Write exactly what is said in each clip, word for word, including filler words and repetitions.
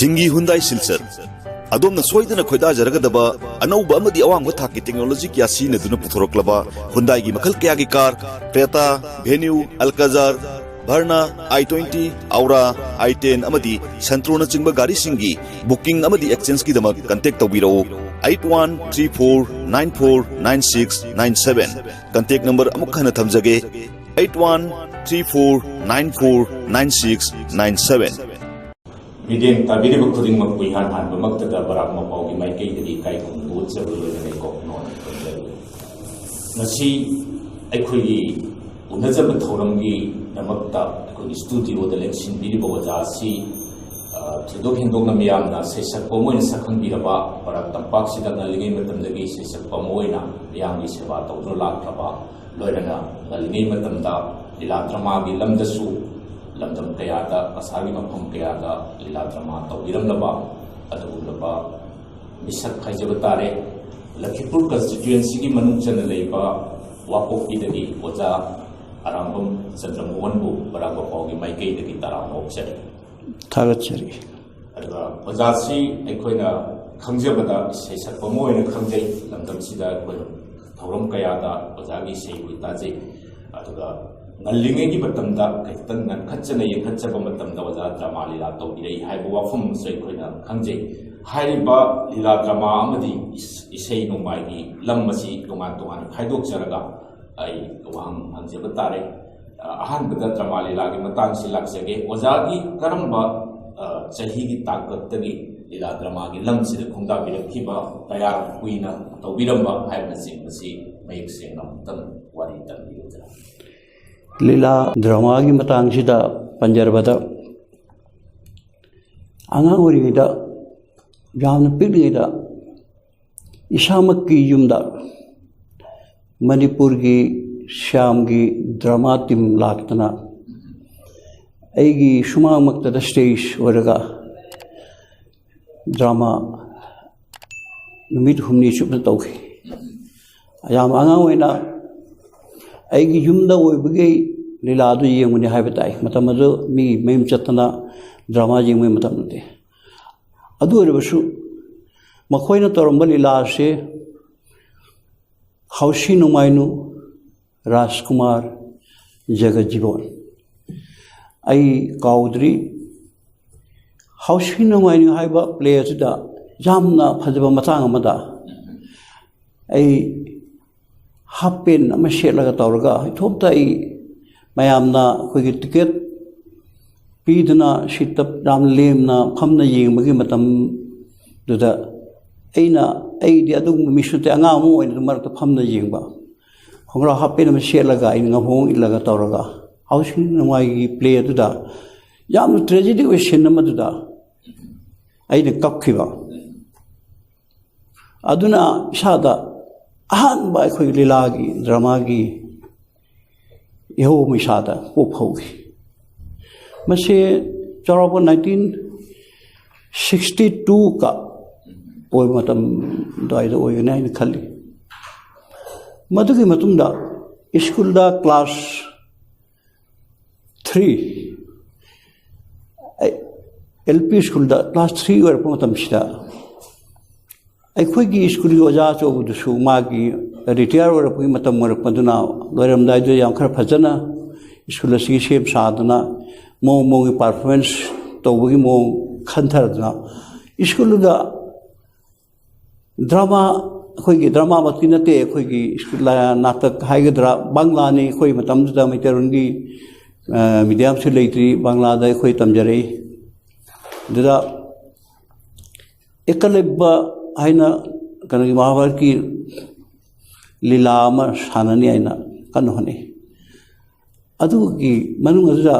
ꯁꯤꯡꯒꯤ ꯍꯨꯟꯗꯥꯏ ꯁꯤꯜꯆꯔ꯫ ꯑꯗꯣꯝꯅ ꯁꯣꯏꯗꯅ ꯈꯣꯏꯗꯥꯖꯔꯒꯗꯕ ꯑꯅꯧꯕ ꯑꯃꯗꯤ ꯑꯋꯥꯡꯕ ꯊꯥꯛꯀꯤ ꯇꯦꯛꯅꯣꯂꯣꯖꯤ ꯀꯌꯥ ꯁꯤꯖꯤꯟꯅꯗꯨꯅ ꯄꯨꯊꯣꯔꯛꯂꯕ ꯍꯨꯟꯗꯥꯏꯒꯤ ꯃꯈꯜ ꯀꯌꯥꯒꯤ ꯀꯥꯔ, ꯀ꯭ꯔꯦꯇꯥ, ꯚꯦꯅ꯭ꯌꯨ, ꯑꯜꯀꯥꯖꯥꯔ, ꯚꯔꯅꯥ, ꯑꯥꯏ ꯇ꯭ꯋꯦꯟꯇꯤ, ꯑꯧꯔꯥ, ꯑꯥꯏ ꯇꯦꯟ ꯑꯃꯗꯤ ꯁꯦꯟꯇ꯭ꯔꯣꯅꯆꯤꯡꯕ ꯒꯥꯔꯤꯁꯤꯡꯒꯤ ꯕꯨꯀꯤꯡ ꯑꯃꯗꯤ ꯑꯦꯛꯁꯆꯦꯟꯖꯀꯤꯗꯃꯛ ꯀꯟꯇꯦꯛ ꯇꯧꯕꯤꯔꯛꯎ꯫ Eight one three four nine four nine six nine seven. Contact number ꯑꯃꯨꯛ ꯍꯟꯅ ꯊꯝꯖꯒꯦ, eight one three four nine four nine six nine seven. ꯃꯤꯠꯌꯦꯡ ꯇꯥꯕꯤꯔꯤꯕ ꯈꯨꯗꯤꯡꯃꯛꯄꯨ ꯏꯍꯥꯟ ꯍꯥꯟꯕꯃꯛꯇꯗ ꯕꯔꯥꯛ ꯃꯄꯥꯎꯒꯤ ꯃꯥꯏꯀꯩꯗꯒꯤ ꯏꯀꯥꯏ ꯈꯨꯝꯅꯕ ꯎꯠꯆꯕ ꯂꯣꯏꯅꯅ ꯀꯣꯛ ꯅꯣꯟꯅ ꯈꯨꯔꯨꯝꯖꯔꯤ꯫ ꯉꯁꯤ ꯑꯩꯈꯣꯏꯒꯤ ꯎꯅꯖꯕ ꯊꯧꯔꯝꯒꯤꯗꯃꯛꯇ ꯑꯩꯈꯣꯏꯒꯤ ꯁ꯭ꯇꯨꯗꯤꯑꯣꯗ ꯂꯦꯡꯁꯤꯟꯕꯤꯔꯤꯕ ꯑꯣꯖꯥ ꯑꯁꯤ, ꯑ, ꯊꯣꯏꯗꯣꯛ ꯍꯦꯟꯗꯣꯛꯅ ꯃꯤꯌꯥꯝꯅ ꯁꯩꯁꯛꯄ ꯑꯃ ꯑꯣꯏꯅ ꯁꯛꯈꯪꯕꯤꯔꯕ, ꯕꯔꯥꯛ ꯇꯝꯄꯥꯛꯁꯤꯗ ꯉꯜꯂꯤꯉꯩ ꯃꯇꯝꯗꯒꯤ ꯁꯩꯁꯛꯄ ꯑꯃ ꯑꯣꯏꯅ ꯃꯤꯌꯥꯝꯒꯤ ꯁꯦꯕꯥ ꯇꯧꯗꯨꯅ ꯂꯥꯛꯈ꯭ꯔꯕ, ꯂꯣꯏꯅꯅ ꯉꯜꯂꯤꯉꯩ ꯃꯇꯝꯗ ꯂꯤꯂꯥ ꯗ꯭ꯔꯃꯥꯒꯤ ꯂꯝꯗꯁꯨ ꯂꯝꯗꯝ ꯀꯌꯥꯗ, ꯀꯁꯥꯔꯒꯤ ꯃꯐꯝ ꯀꯌꯥꯗ ꯂꯤꯂꯥ ꯗ꯭ꯔꯃꯥ ꯇꯧꯕꯤꯔꯝꯂꯕ ꯑꯗꯨꯒꯨꯝꯂꯕ ꯃꯤꯁꯛ ꯍꯥꯏꯖꯕ ꯇꯥꯔꯦ꯫ ꯂꯈꯤꯄꯨꯔ ꯀꯟꯁꯇꯤꯇ꯭ꯋꯦꯟꯁꯤꯒꯤ ꯃꯅꯨꯡ ꯆꯟꯅ ꯂꯩꯕ ꯋꯥꯄꯣꯛꯄꯤꯗꯒꯤ ꯑꯣꯖꯥ ꯑꯔꯥꯝꯕꯝ ꯆꯟꯗ꯭ꯔꯃꯣꯍꯟꯕꯨ ꯕꯔꯥꯛ ꯃꯄꯥꯎꯒꯤ ꯃꯥꯏꯀꯩꯗꯒꯤ ꯇꯔꯥꯝꯅ ꯑꯣꯛꯆꯔꯤ꯫ ꯊꯥꯒꯠꯆꯔꯤ꯫ ꯑꯗꯨꯒ ꯑꯣꯖꯥꯁꯤ ꯑꯩꯈꯣꯏꯅ ꯈꯪꯖꯕꯗ ꯏꯁꯩ ꯁꯛꯄ ꯑꯃ ꯑꯣꯏꯅ ꯈꯪꯖꯩ꯫ ꯂꯝꯗꯝꯁꯤꯗ ꯑꯩꯈꯣꯏꯅ ꯊꯧꯔꯝ ꯀꯌꯥꯗ ꯑꯣꯖꯥꯒꯤ ꯏꯁꯩ ꯑꯩꯈꯣꯏ ꯇꯥꯖꯩ꯫ ꯑꯗꯨꯒ ꯉꯜꯂꯤꯉꯩꯒꯤ ꯃꯇꯝꯗ ꯈꯤꯇꯪ ꯉꯟꯈꯠꯆꯅ ꯌꯦꯡꯈꯠꯆꯕ ꯃꯇꯝꯗ ꯑꯣꯖꯥ ꯗ꯭ꯔꯃꯥ ꯂꯤꯂꯥ ꯇꯧꯕꯤꯔꯛꯏ ꯍꯥꯏꯕ ꯋꯥꯐꯝ ꯑꯃꯁꯨ ꯑꯩꯈꯣꯏꯅ ꯈꯪꯖꯩ꯫ ꯍꯥꯏꯔꯤꯕ ꯂꯤꯂꯥ ꯗ꯭ꯔꯃꯥ ꯑꯃꯗꯤ ꯏꯁ-, ꯏꯁꯩ ꯅꯣꯡꯃꯥꯏꯒꯤ ꯂꯝ ꯑꯁꯤ ꯇꯣꯉꯥꯟ ꯇꯣꯉꯥꯟꯅ ꯈꯥꯏꯗꯣꯛꯆꯔꯒ ꯑꯩ ꯋꯥꯍꯪ ꯍꯪꯖꯕ ꯇꯥꯔꯦ꯫ ꯑ, ꯑꯍꯥꯟꯕꯗ ꯗ꯭ꯔꯃꯥ ꯂꯤꯂꯥꯒꯤ ꯃꯇꯥꯡꯁꯤ ꯂꯥꯛꯆꯒꯦ꯫ ꯑꯣꯖꯥꯒꯤ ꯀꯔꯝꯕ, ꯑ, ꯆꯍꯤꯒꯤ ꯇꯥꯡꯀꯛꯇꯒꯤ ꯂꯤꯂꯥ ꯗ꯭ꯔꯃꯥꯒꯤ ꯂꯝꯁꯤꯗ ꯈꯣꯡꯗꯥꯕꯤꯔꯛꯈꯤꯕ, ꯀꯌꯥꯝ ꯀꯨꯏꯅ ꯇꯧꯕꯤꯔꯝꯕ ꯍꯥꯏꯕꯅꯆꯤꯡꯕꯁꯤ ꯃꯌꯦꯛ ꯁꯦꯡꯅ ꯑꯃꯨꯛꯇꯪ ꯋꯥꯔꯤ ꯇꯝꯕꯤꯌꯨꯗꯅ꯫ ꯂꯤꯂꯥ ꯗ꯭ꯔꯃꯥꯒꯤ ꯃꯇꯥꯡꯁꯤꯗ ꯄꯟꯖꯔꯕꯗ, ꯑꯉꯥꯡ ꯑꯣꯏꯔꯤꯉꯩꯗ, ꯌꯥꯝꯅ ꯄꯤꯛꯂꯤꯉꯩꯗ ꯏꯁꯥꯃꯛꯀꯤ ꯌꯨꯝꯗ ꯃꯅꯤꯄꯨꯔꯒꯤ ꯁ꯭ꯌꯥꯝꯒꯤ ꯗ꯭ꯔꯃꯥ ꯇꯤꯝ ꯂꯥꯛꯇꯅ ꯑꯩꯒꯤ ꯁꯨꯃꯥꯡꯃꯛꯇꯗ ꯁ꯭ꯇꯦꯖ ꯑꯣꯏꯔꯒ ꯗ꯭ꯔꯃꯥ ꯅꯨꯃꯤꯠ ꯍꯨꯝꯅꯤ ꯆꯨꯞꯅ ꯇꯧꯈꯤ꯫ ꯌꯥꯝ ꯑꯉꯥꯡ ꯑꯣꯏꯅ ꯑꯩꯒꯤ ꯌꯨꯝꯗ ꯑꯣꯏꯕꯒꯤ ꯂꯤꯂꯥꯗꯨ ꯌꯦꯡꯕꯅꯤ ꯍꯥꯏꯕ ꯇꯥꯏ꯫ ꯃꯇꯝ ꯑꯗꯨ ꯃꯤ ꯃꯌꯨꯝ ꯆꯠꯇꯅ ꯗ꯭ꯔꯃꯥ ꯌꯦꯡꯕꯒꯤ ꯃꯇꯝ ꯅꯠꯇꯦ꯫ ꯑꯗꯨ ꯑꯣꯏꯔꯕꯁꯨ ꯃꯈꯣꯏꯅ ꯇꯧꯔꯝꯕ ꯂꯤꯂꯥꯁꯦ ꯍꯥꯎꯁꯤ ꯅꯣꯡꯃꯥꯏꯅꯨ, ꯔꯥꯖꯀꯨꯃꯥꯔ, ꯖꯒꯖꯤꯕꯣꯟ꯫ ꯑꯩ ꯀꯥꯎꯗ꯭ꯔꯤ, ꯍꯥꯎꯁꯤ ꯅꯣꯡꯃꯥꯏꯅꯨ ꯍꯥꯏꯕ ꯄ꯭ꯂꯦ ꯑꯁꯤꯗ ꯌꯥꯝꯅ ꯐꯖꯕ ꯃꯇꯥꯡ ꯑꯃꯗ ꯑꯩ ꯍꯥꯞ ꯄꯦꯟ ꯑꯃ ꯁꯦꯠꯂꯒ ꯇꯧꯔꯒ ꯏꯊꯣꯝꯇ ꯑꯩ ꯃꯌꯥꯝꯅ ꯑꯩꯈꯣꯏꯒꯤ ꯇꯤꯀꯦꯠ ꯄꯤꯗꯨꯅ ꯁꯤꯠꯇ ꯌꯥꯝ ꯂꯦꯝꯅ ꯐꯝꯅ ꯌꯦꯡꯕꯒꯤ ꯃꯇꯝꯗꯨꯗ ꯑꯩꯅ, ꯑꯩꯗꯤ ꯑꯗꯨꯒꯨꯝꯕ ꯃꯤꯁꯨ ꯅꯠꯇꯦ, ꯑꯉꯥꯡ ꯑꯃ ꯑꯣꯏꯅ ꯑꯗꯨꯝ ꯃꯔꯛꯇ ꯐꯝꯅ ꯌꯦꯡꯕ, ꯈꯣꯡꯒ꯭ꯔꯥꯎ ꯍꯥꯞ ꯄꯦꯟ ꯑꯃ ꯁꯦꯠꯂꯒ ꯑꯩꯅ ꯉꯥꯐꯣꯡ ꯏꯜꯂꯒ ꯇꯧꯔꯒ ꯍꯥꯎꯁꯤ ꯅꯣꯡꯃꯥꯏꯒꯤ ꯄ꯭ꯂꯦ ꯑꯗꯨꯗ ꯌꯥꯝꯅ ꯇ꯭ꯔꯦꯖꯦꯗꯤ ꯑꯣꯏ ꯁꯤꯟ ꯑꯃꯗꯨꯗ ꯑꯩꯅ ꯀꯞꯈꯤꯕ꯫ ꯑꯗꯨꯅ ꯏꯁꯥꯗ ꯑꯍꯥꯟꯕ ꯑꯩꯈꯣꯏ ꯂꯤꯂꯥꯒꯤ, ꯗ꯭ꯔꯃꯥꯒꯤ ꯏꯍꯧ ꯑꯃ ꯏꯁꯥꯗ ꯄꯣꯛ ꯍꯧꯈꯤ꯫ ꯃꯁꯤ ꯆꯥꯎꯔꯥꯛꯄ ꯅꯥꯏꯟꯇꯤꯟ ꯁꯤꯛꯁꯇꯤ ꯇꯨꯒ ꯑꯣꯏꯕ ꯃꯇꯝ ꯑꯗꯨꯋꯥꯏꯗ ꯑꯣꯏꯒꯅꯤ ꯍꯥꯏꯅ ꯈꯜꯂꯤ꯫ ꯃꯗꯨꯒꯤ ꯃꯇꯨꯡꯗ ꯁ꯭ꯀꯨꯜꯗ ꯀ꯭ꯂꯥꯁ ꯊ꯭ꯔꯤ, ꯑꯦꯜ ꯄꯤ ꯁ꯭ꯀꯨꯜꯗ ꯀ꯭ꯂꯥꯁ ꯊ꯭ꯔꯤ ꯑꯣꯏꯔꯛꯄ ꯃꯇꯝꯁꯤꯗ ꯑꯩꯈꯣꯏꯒꯤ ꯁ꯭ꯀꯨꯜꯒꯤ ꯑꯣꯖꯥ ꯑꯆꯧꯕꯗꯨꯁꯨ ꯃꯥꯒꯤ ꯔꯤꯇꯤꯌꯥꯔ ꯑꯣꯏꯔꯛꯄꯒꯤ ꯃꯇꯝ ꯑꯣꯏꯔꯛꯄꯗꯨꯅ, ꯂꯣꯏꯔꯝꯗꯥꯏꯗ ꯌꯥꯝ ꯈꯔ ꯐꯖꯅ ꯁ꯭ꯀꯨꯜ ꯑꯁꯤꯒꯤ ꯁꯦꯝ ꯁꯥꯗꯅ ꯃꯑꯣꯡ ꯃꯑꯣꯡꯒꯤ ꯄꯔꯐꯣꯔꯃꯦꯟꯁ ꯇꯧꯕꯒꯤ ꯃꯑꯣꯡ ꯈꯟꯊꯔꯗꯅ ꯁ꯭ꯀꯨꯜꯗꯨꯗ ꯗ꯭ꯔꯃꯥ, ꯑꯩꯈꯣꯏꯒꯤ ꯗ꯭ꯔꯃꯥꯃꯛꯇꯤ ꯅꯠꯇꯦ, ꯑꯩꯈꯣꯏꯒꯤ ꯁ꯭ꯀꯨꯜ ꯅꯥꯇꯛ ꯍꯥꯏꯒꯗ꯭ꯔꯥ, ꯕꯪꯂꯥꯅꯤ꯫ ꯑꯩꯈꯣꯏ ꯃꯇꯝꯗꯨꯗ ꯃꯩꯇꯩꯔꯣꯟꯒꯤ ꯃꯤꯗꯤꯌꯝꯁꯨ ꯂꯩꯇ꯭ꯔꯤ, ꯕꯪꯂꯥꯗ ꯑꯩꯈꯣꯏ ꯇꯝꯖꯔꯛꯏ꯫ ꯑꯗꯨꯗ ꯑꯦꯀꯂꯕ꯭ꯌ ꯍꯥꯏꯅ ꯀꯩꯅꯣꯒꯤ ꯃꯍꯥꯚꯥꯔꯠꯀꯤ ꯂꯤꯂꯥ ꯑꯃ ꯁꯥꯟꯅꯅꯤ ꯍꯥꯏꯅ ꯀꯟꯅ ꯍꯣꯠꯅꯩ꯫ ꯑꯗꯨꯒꯤ ꯃꯅꯨꯡ ꯑꯗꯨꯗ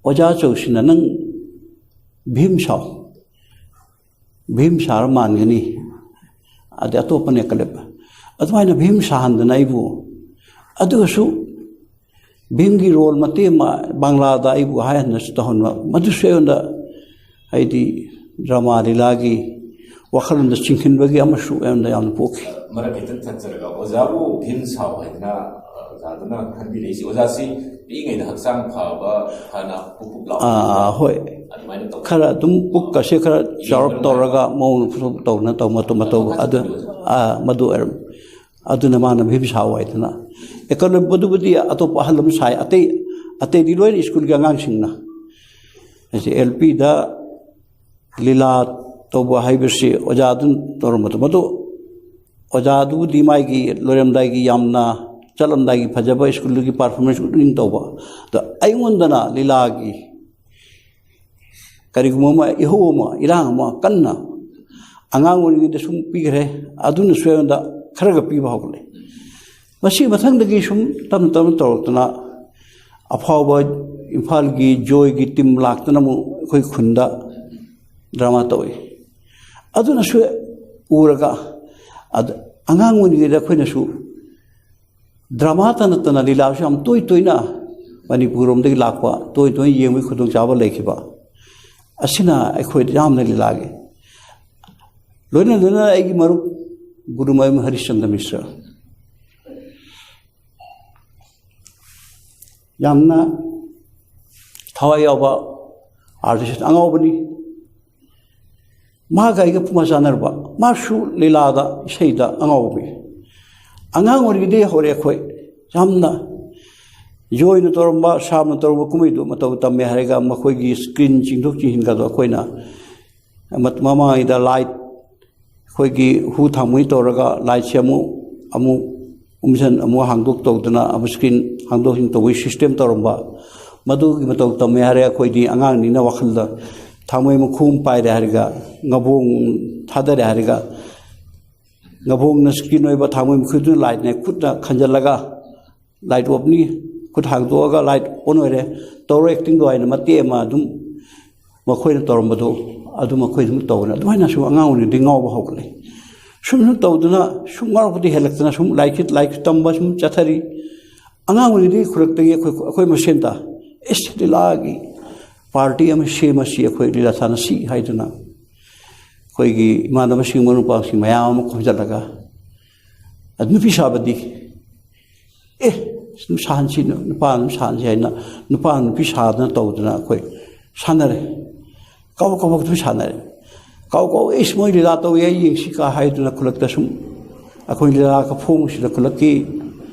ꯑꯣꯖꯥ ꯑꯆꯧꯁꯤꯅ, "ꯅꯪ ꯚꯤꯝ ꯁꯥꯎ, ꯚꯤꯝ ꯁꯥꯔ ꯃꯥꯟꯒꯅꯤ, ꯑꯗꯩ ꯑꯇꯣꯞꯄꯅ ꯑꯦꯀꯂꯕ꯭ꯌ"꯫ ꯑꯗꯨꯃꯥꯏꯅ ꯚꯤꯝ ꯁꯥꯍꯟꯗꯅ ꯑꯩꯕꯨ, ꯑꯗꯨꯒꯁꯨ ꯚꯤꯝꯒꯤ ꯔꯣꯜ ꯃꯇꯦꯛ ꯑꯃ ꯕꯪꯂꯥꯗ ꯑꯩꯕꯨ ꯍꯥꯏꯍꯟꯗꯅꯁꯨ ꯇꯧꯍꯟꯕ, ꯃꯗꯨꯁꯨ ꯑꯩꯉꯣꯟꯗ, ꯍꯥꯏꯗꯤ, ꯗ꯭ꯔꯃꯥ ꯂꯤꯂꯥꯒꯤ ꯋꯥꯈꯜꯂꯣꯟꯗ ꯆꯤꯡꯁꯤꯟꯕꯒꯤ ꯑꯃꯁꯨ ꯑꯩꯉꯣꯟꯗ ꯌꯥꯝꯅ ꯄꯣꯛꯈꯤ꯫ ꯃꯔꯛ ꯈꯤꯇꯪ ꯊꯠꯆꯔꯒ, ꯑꯣꯖꯥꯕꯨ ꯚꯤꯝ ꯁꯥꯎ ꯍꯥꯏꯗꯅ, ꯑ, ꯑꯣꯖꯥꯗꯨꯅ ꯈꯟꯕꯤꯔꯛꯏꯁꯤ, ꯑꯣꯖꯥꯁꯤ ꯄꯤꯛꯏꯉꯩꯗ ꯍꯛꯆꯥꯡ ꯐꯕ, ꯐꯅ ꯄꯨꯛ ꯄꯨꯛ ꯂꯥꯎꯕ ꯑꯥ, ꯍꯣꯏ꯫ ꯑꯗꯨꯃꯥꯏꯅ ꯇꯧ ꯈꯔ ꯑꯗꯨꯝ ꯄꯨꯛꯀꯁꯦ ꯈꯔ ꯆꯥꯎꯔꯞ ꯇꯧꯔꯒ ꯃꯑꯣꯡ ꯐꯖꯅ ꯇꯧꯅ ꯇꯧ ꯃꯇꯧ ꯃꯇꯧ ꯑꯗꯨ ꯑꯥ, ꯃꯗꯨ ꯑꯣꯏꯔꯝ ꯑꯗꯨꯅ ꯃꯥꯅ ꯃꯤꯞ ꯁꯥꯎ ꯍꯥꯏꯗꯅ ꯑꯦꯀꯥꯎꯟꯕꯗꯨꯕꯨꯗꯤ ꯑꯇꯣꯞꯄ ꯑꯍꯜ ꯑꯃ ꯁꯥꯏ꯫ ꯑꯇꯩ ꯑꯇꯩꯗꯤ ꯂꯣꯏꯅ ꯁ꯭ꯀꯨꯜꯒꯤ ꯑꯉꯥꯡꯁꯤꯡꯅ ꯑꯦꯜ ꯄꯤꯗ ꯂꯤꯂꯥ ꯇꯧꯕ ꯍꯥꯏꯕꯁꯤ ꯑꯣꯖꯥꯗꯨꯅ ꯇꯧꯔꯝꯕꯗꯣ, ꯃꯗꯨ ꯑꯣꯖꯥꯗꯨꯕꯨꯗꯤ ꯃꯥꯒꯤ ꯂꯣꯏꯔꯝꯗꯥꯏꯒꯤ ꯌꯥꯝꯅ ꯆꯠꯂꯝꯗꯥꯏꯒꯤ ꯐꯖꯕ ꯁ꯭ꯀꯨꯜꯗꯨꯒꯤ ꯄꯔꯐꯣꯔꯃꯦꯟꯁ ꯎꯠꯅꯤꯡ ꯇꯧꯕ꯫ ꯑꯗꯣ ꯑꯩꯉꯣꯟꯗꯅ ꯂꯤꯂꯥꯒꯤ ꯀꯔꯤꯒꯨꯝꯕ ꯑꯃ, ꯏꯍꯧ ꯑꯃ, ꯏꯔꯥꯡ ꯑꯃ ꯀꯟꯅ ꯑꯉꯥꯡ ꯑꯣꯏꯔꯤꯉꯩꯗ ꯁꯨꯝ ꯄꯤꯈ꯭ꯔꯦ, ꯑꯗꯨꯅꯁꯨ ꯑꯩꯉꯣꯟꯗ ꯈꯔꯒ ꯄꯤꯕ ꯍꯧꯒꯠꯂꯦ꯫ ꯃꯁꯤ ꯃꯊꯪꯗꯒꯤ ꯁꯨꯝ ꯇꯞꯅ ꯇꯞꯅ ꯇꯧꯔꯛꯇꯅ ꯑꯐꯥꯎꯕ ꯏꯝꯐꯥꯜꯒꯤ ꯖꯣꯏꯒꯤ ꯇꯤꯝ ꯂꯥꯛꯇꯅ ꯑꯃꯨꯛ ꯑꯩꯈꯣꯏ ꯈꯨꯟꯗ ꯗ꯭ꯔꯃꯥ ꯇꯧꯏ꯫ ꯑꯗꯨꯅꯁꯨ ꯎꯔꯒ ꯑꯗ ꯑꯉꯥꯡ ꯑꯣꯏꯔꯤꯉꯩꯗ ꯑꯩꯈꯣꯏꯅꯁꯨ ꯗ꯭ꯔꯃꯥꯇ ꯅꯠꯇꯅ ꯂꯤꯂꯥꯁꯨ ꯌꯥꯝ ꯇꯣꯏ ꯇꯣꯏꯅ ꯃꯅꯤꯄꯨꯔ ꯂꯣꯝꯗꯒꯤ ꯂꯥꯛꯄ ꯇꯣꯏ ꯇꯣꯏꯅ ꯌꯦꯡꯕꯒꯤ ꯈꯨꯗꯣꯡꯆꯥꯕ ꯂꯩꯈꯤꯕ ꯑꯁꯤꯅ ꯑꯩꯈꯣꯏꯗ ꯌꯥꯝꯅ ꯂꯤꯂꯥꯒꯤ ꯂꯣꯏꯅ ꯂꯣꯏꯅꯅ ꯑꯩꯒꯤ ꯃꯔꯨꯞ ꯒꯨꯔꯨꯃꯌꯨꯝ ꯍꯔꯤꯁꯆꯟꯗ꯭ꯔ ꯃꯤꯁ꯭ꯔ ꯌꯥꯝꯅ ꯊꯋꯥꯏ ꯌꯥꯎꯕ ꯑꯥꯔꯇꯤꯁ ꯑꯉꯥꯎꯕꯅꯤ꯫ ꯃꯥꯒ ꯑꯩꯒ ꯄꯨꯡꯃꯥ ꯆꯥꯟꯅꯔꯕ, ꯃꯥꯁꯨ ꯂꯤꯂꯥꯗ, ꯏꯁꯩꯗ ꯑꯉꯥꯎꯕ ꯃꯤ꯫ ꯑꯉꯥꯡ ꯑꯣꯏꯔꯤꯉꯩꯗꯒꯤ ꯍꯧꯔꯦ ꯑꯩꯈꯣꯏ ꯌꯥꯝꯅ ꯖꯣꯏꯅ ꯇꯧꯔꯝꯕ, ꯁꯥꯝꯅ ꯇꯧꯔꯝꯕ ꯀꯨꯝꯍꯩꯗꯨ ꯃꯇꯧ ꯇꯝꯃꯦ ꯍꯥꯏꯔꯒ ꯃꯈꯣꯏꯒꯤ ꯁ꯭ꯀ꯭ꯔꯤꯟ ꯆꯤꯡꯊꯣꯛ ꯆꯤꯡꯁꯤꯟꯒꯗꯣ ꯑꯩꯈꯣꯏꯅ ꯃꯃꯥꯡꯉꯩꯗ ꯂꯥꯏꯠ ꯑꯩꯈꯣꯏꯒꯤ ꯍꯨ ꯊꯥꯡꯃꯩ ꯇꯧꯔꯒ ꯂꯥꯏꯠꯁꯦ ꯑꯃꯨꯛ ꯑꯃꯨꯛ ꯎꯝꯁꯟ ꯑꯃꯨꯛ ꯍꯥꯡꯗꯣꯛ ꯇꯧꯗꯅ ꯑꯃꯨꯛ ꯁ꯭ꯀ꯭ꯔꯤꯟ ꯍꯥꯡꯗꯣꯛ ꯍꯥꯡꯖꯤꯟ ꯇꯧꯕꯒꯤ ꯁꯤꯁꯇꯦꯝ ꯇꯧꯔꯝꯕ꯫ ꯃꯗꯨꯒꯤ ꯃꯇꯧ ꯇꯝꯃꯦ ꯍꯥꯏꯔꯦ ꯑꯩꯈꯣꯏꯗꯤ ꯑꯉꯥꯡꯅꯤꯅ ꯋꯥꯈꯜꯗ ꯊꯥꯡꯃꯩ ꯃꯈꯨꯝ ꯄꯥꯏꯔꯦ ꯍꯥꯏꯔꯒ ꯉꯕꯣꯡ ꯊꯥꯗꯔꯦ ꯍꯥꯏꯔꯒ ꯉꯕꯣꯡꯅ ꯁ꯭ꯀ꯭ꯔꯤꯟ ꯑꯣꯏꯕ ꯊꯥꯡꯃꯩ ꯃꯈꯨꯝꯗꯨꯅ ꯂꯥꯏꯠꯅꯦ ꯈꯨꯠꯅ ꯈꯟꯖꯜꯂꯒ ꯂꯥꯏꯠ ꯑꯣꯐꯅꯤ ꯈꯨꯠ ꯍꯥꯡꯗꯣꯛꯑꯒ ꯂꯥꯏꯠ ꯑꯣꯟ ꯑꯣꯏꯔꯦ ꯇꯧꯔꯣ ꯑꯦꯛꯇꯤꯡꯗꯣ ꯍꯥꯏꯅ ꯃꯇꯦꯛ ꯑꯃ ꯑꯗꯨꯝ ꯃꯈꯣꯏꯅ ꯇꯧꯔꯝꯕꯗꯣ ꯑꯗꯨ ꯃꯈꯣꯏ ꯑꯗꯨꯝ ꯇꯧꯒꯅꯤ꯫ ꯑꯗꯨꯃꯥꯏꯅꯁꯨ ꯑꯉꯥꯡ ꯑꯣꯏꯔꯤꯉꯩꯗꯒꯤ ꯉꯥꯎꯕ ꯍꯧꯒꯠꯂꯛꯏ꯫ ꯁꯨꯝ ꯁꯨꯝ ꯇꯧꯗꯅ ꯁꯨꯝ ꯉꯥꯎꯔꯛꯄꯗꯤ ꯍꯦꯜꯂꯛꯇꯅ ꯁꯨꯝ ꯂꯥꯏꯔꯤꯛꯁꯤ ꯂꯥꯏꯔꯤꯛꯁꯨ ꯇꯝꯕ ꯁꯨꯝ ꯆꯠꯊꯔꯤ꯫ ꯑꯉꯥꯡ ꯑꯣꯏꯔꯤꯉꯩꯗꯒꯤ ꯈꯨꯔꯛꯇꯒꯤ ꯑꯩꯈꯣꯏ ꯑꯩꯈꯣꯏ ꯃꯁꯦꯟꯗ ꯏꯁ ꯂꯤꯂꯥꯒꯤ ꯄꯥꯔꯇꯤ ꯑꯃ ꯁꯦꯝꯃꯁꯤ ꯑꯩꯈꯣꯏ ꯂꯤꯂꯥ ꯁꯥꯟꯅꯁꯤ ꯍꯥꯏꯗꯨꯅ ꯑꯩꯈꯣꯏꯒꯤ ꯏꯃꯥꯟꯅꯕꯁꯤꯡ ꯃꯔꯨꯞ ꯃꯄꯥꯡꯁꯤꯡ ꯃꯌꯥꯝ ꯑꯃ ꯈꯣꯝꯖꯤꯜꯂꯒ ꯑꯗꯨ ꯅꯨꯄꯤ ꯁꯥꯕꯗꯤ ꯑꯦ, ꯁꯨꯝ ꯁꯥꯍꯟꯁꯤ, ꯅꯨꯄꯥ ꯑꯗꯨꯝ ꯁꯥꯍꯟꯁꯤ ꯍꯥꯏꯅ ꯅꯨꯄꯥ ꯅꯨꯄꯤ ꯁꯥꯗꯅ ꯇꯧꯗꯅ ꯑꯩꯈꯣꯏ ꯁꯥꯟꯅꯔꯦ꯫ ꯀꯥꯎ ꯀꯥꯎꯕ ꯑꯗꯨꯝ ꯁꯥꯟꯅꯔꯦ꯫ ꯀꯥꯎ ꯀꯥꯎ, "ꯏꯁ, ꯃꯣꯏ ꯂꯤꯂꯥ ꯇꯧꯏ, ꯑꯩ ꯌꯦꯡꯁꯤ" ꯀꯥ ꯍꯥꯏꯗꯨꯅ ꯈꯨꯜꯂꯛꯇ ꯁꯨꯝ ꯑꯩꯈꯣꯏ ꯂꯤꯂꯥꯒ ꯐꯣꯡꯁꯤꯗ ꯈꯨꯜꯂꯛꯀꯤ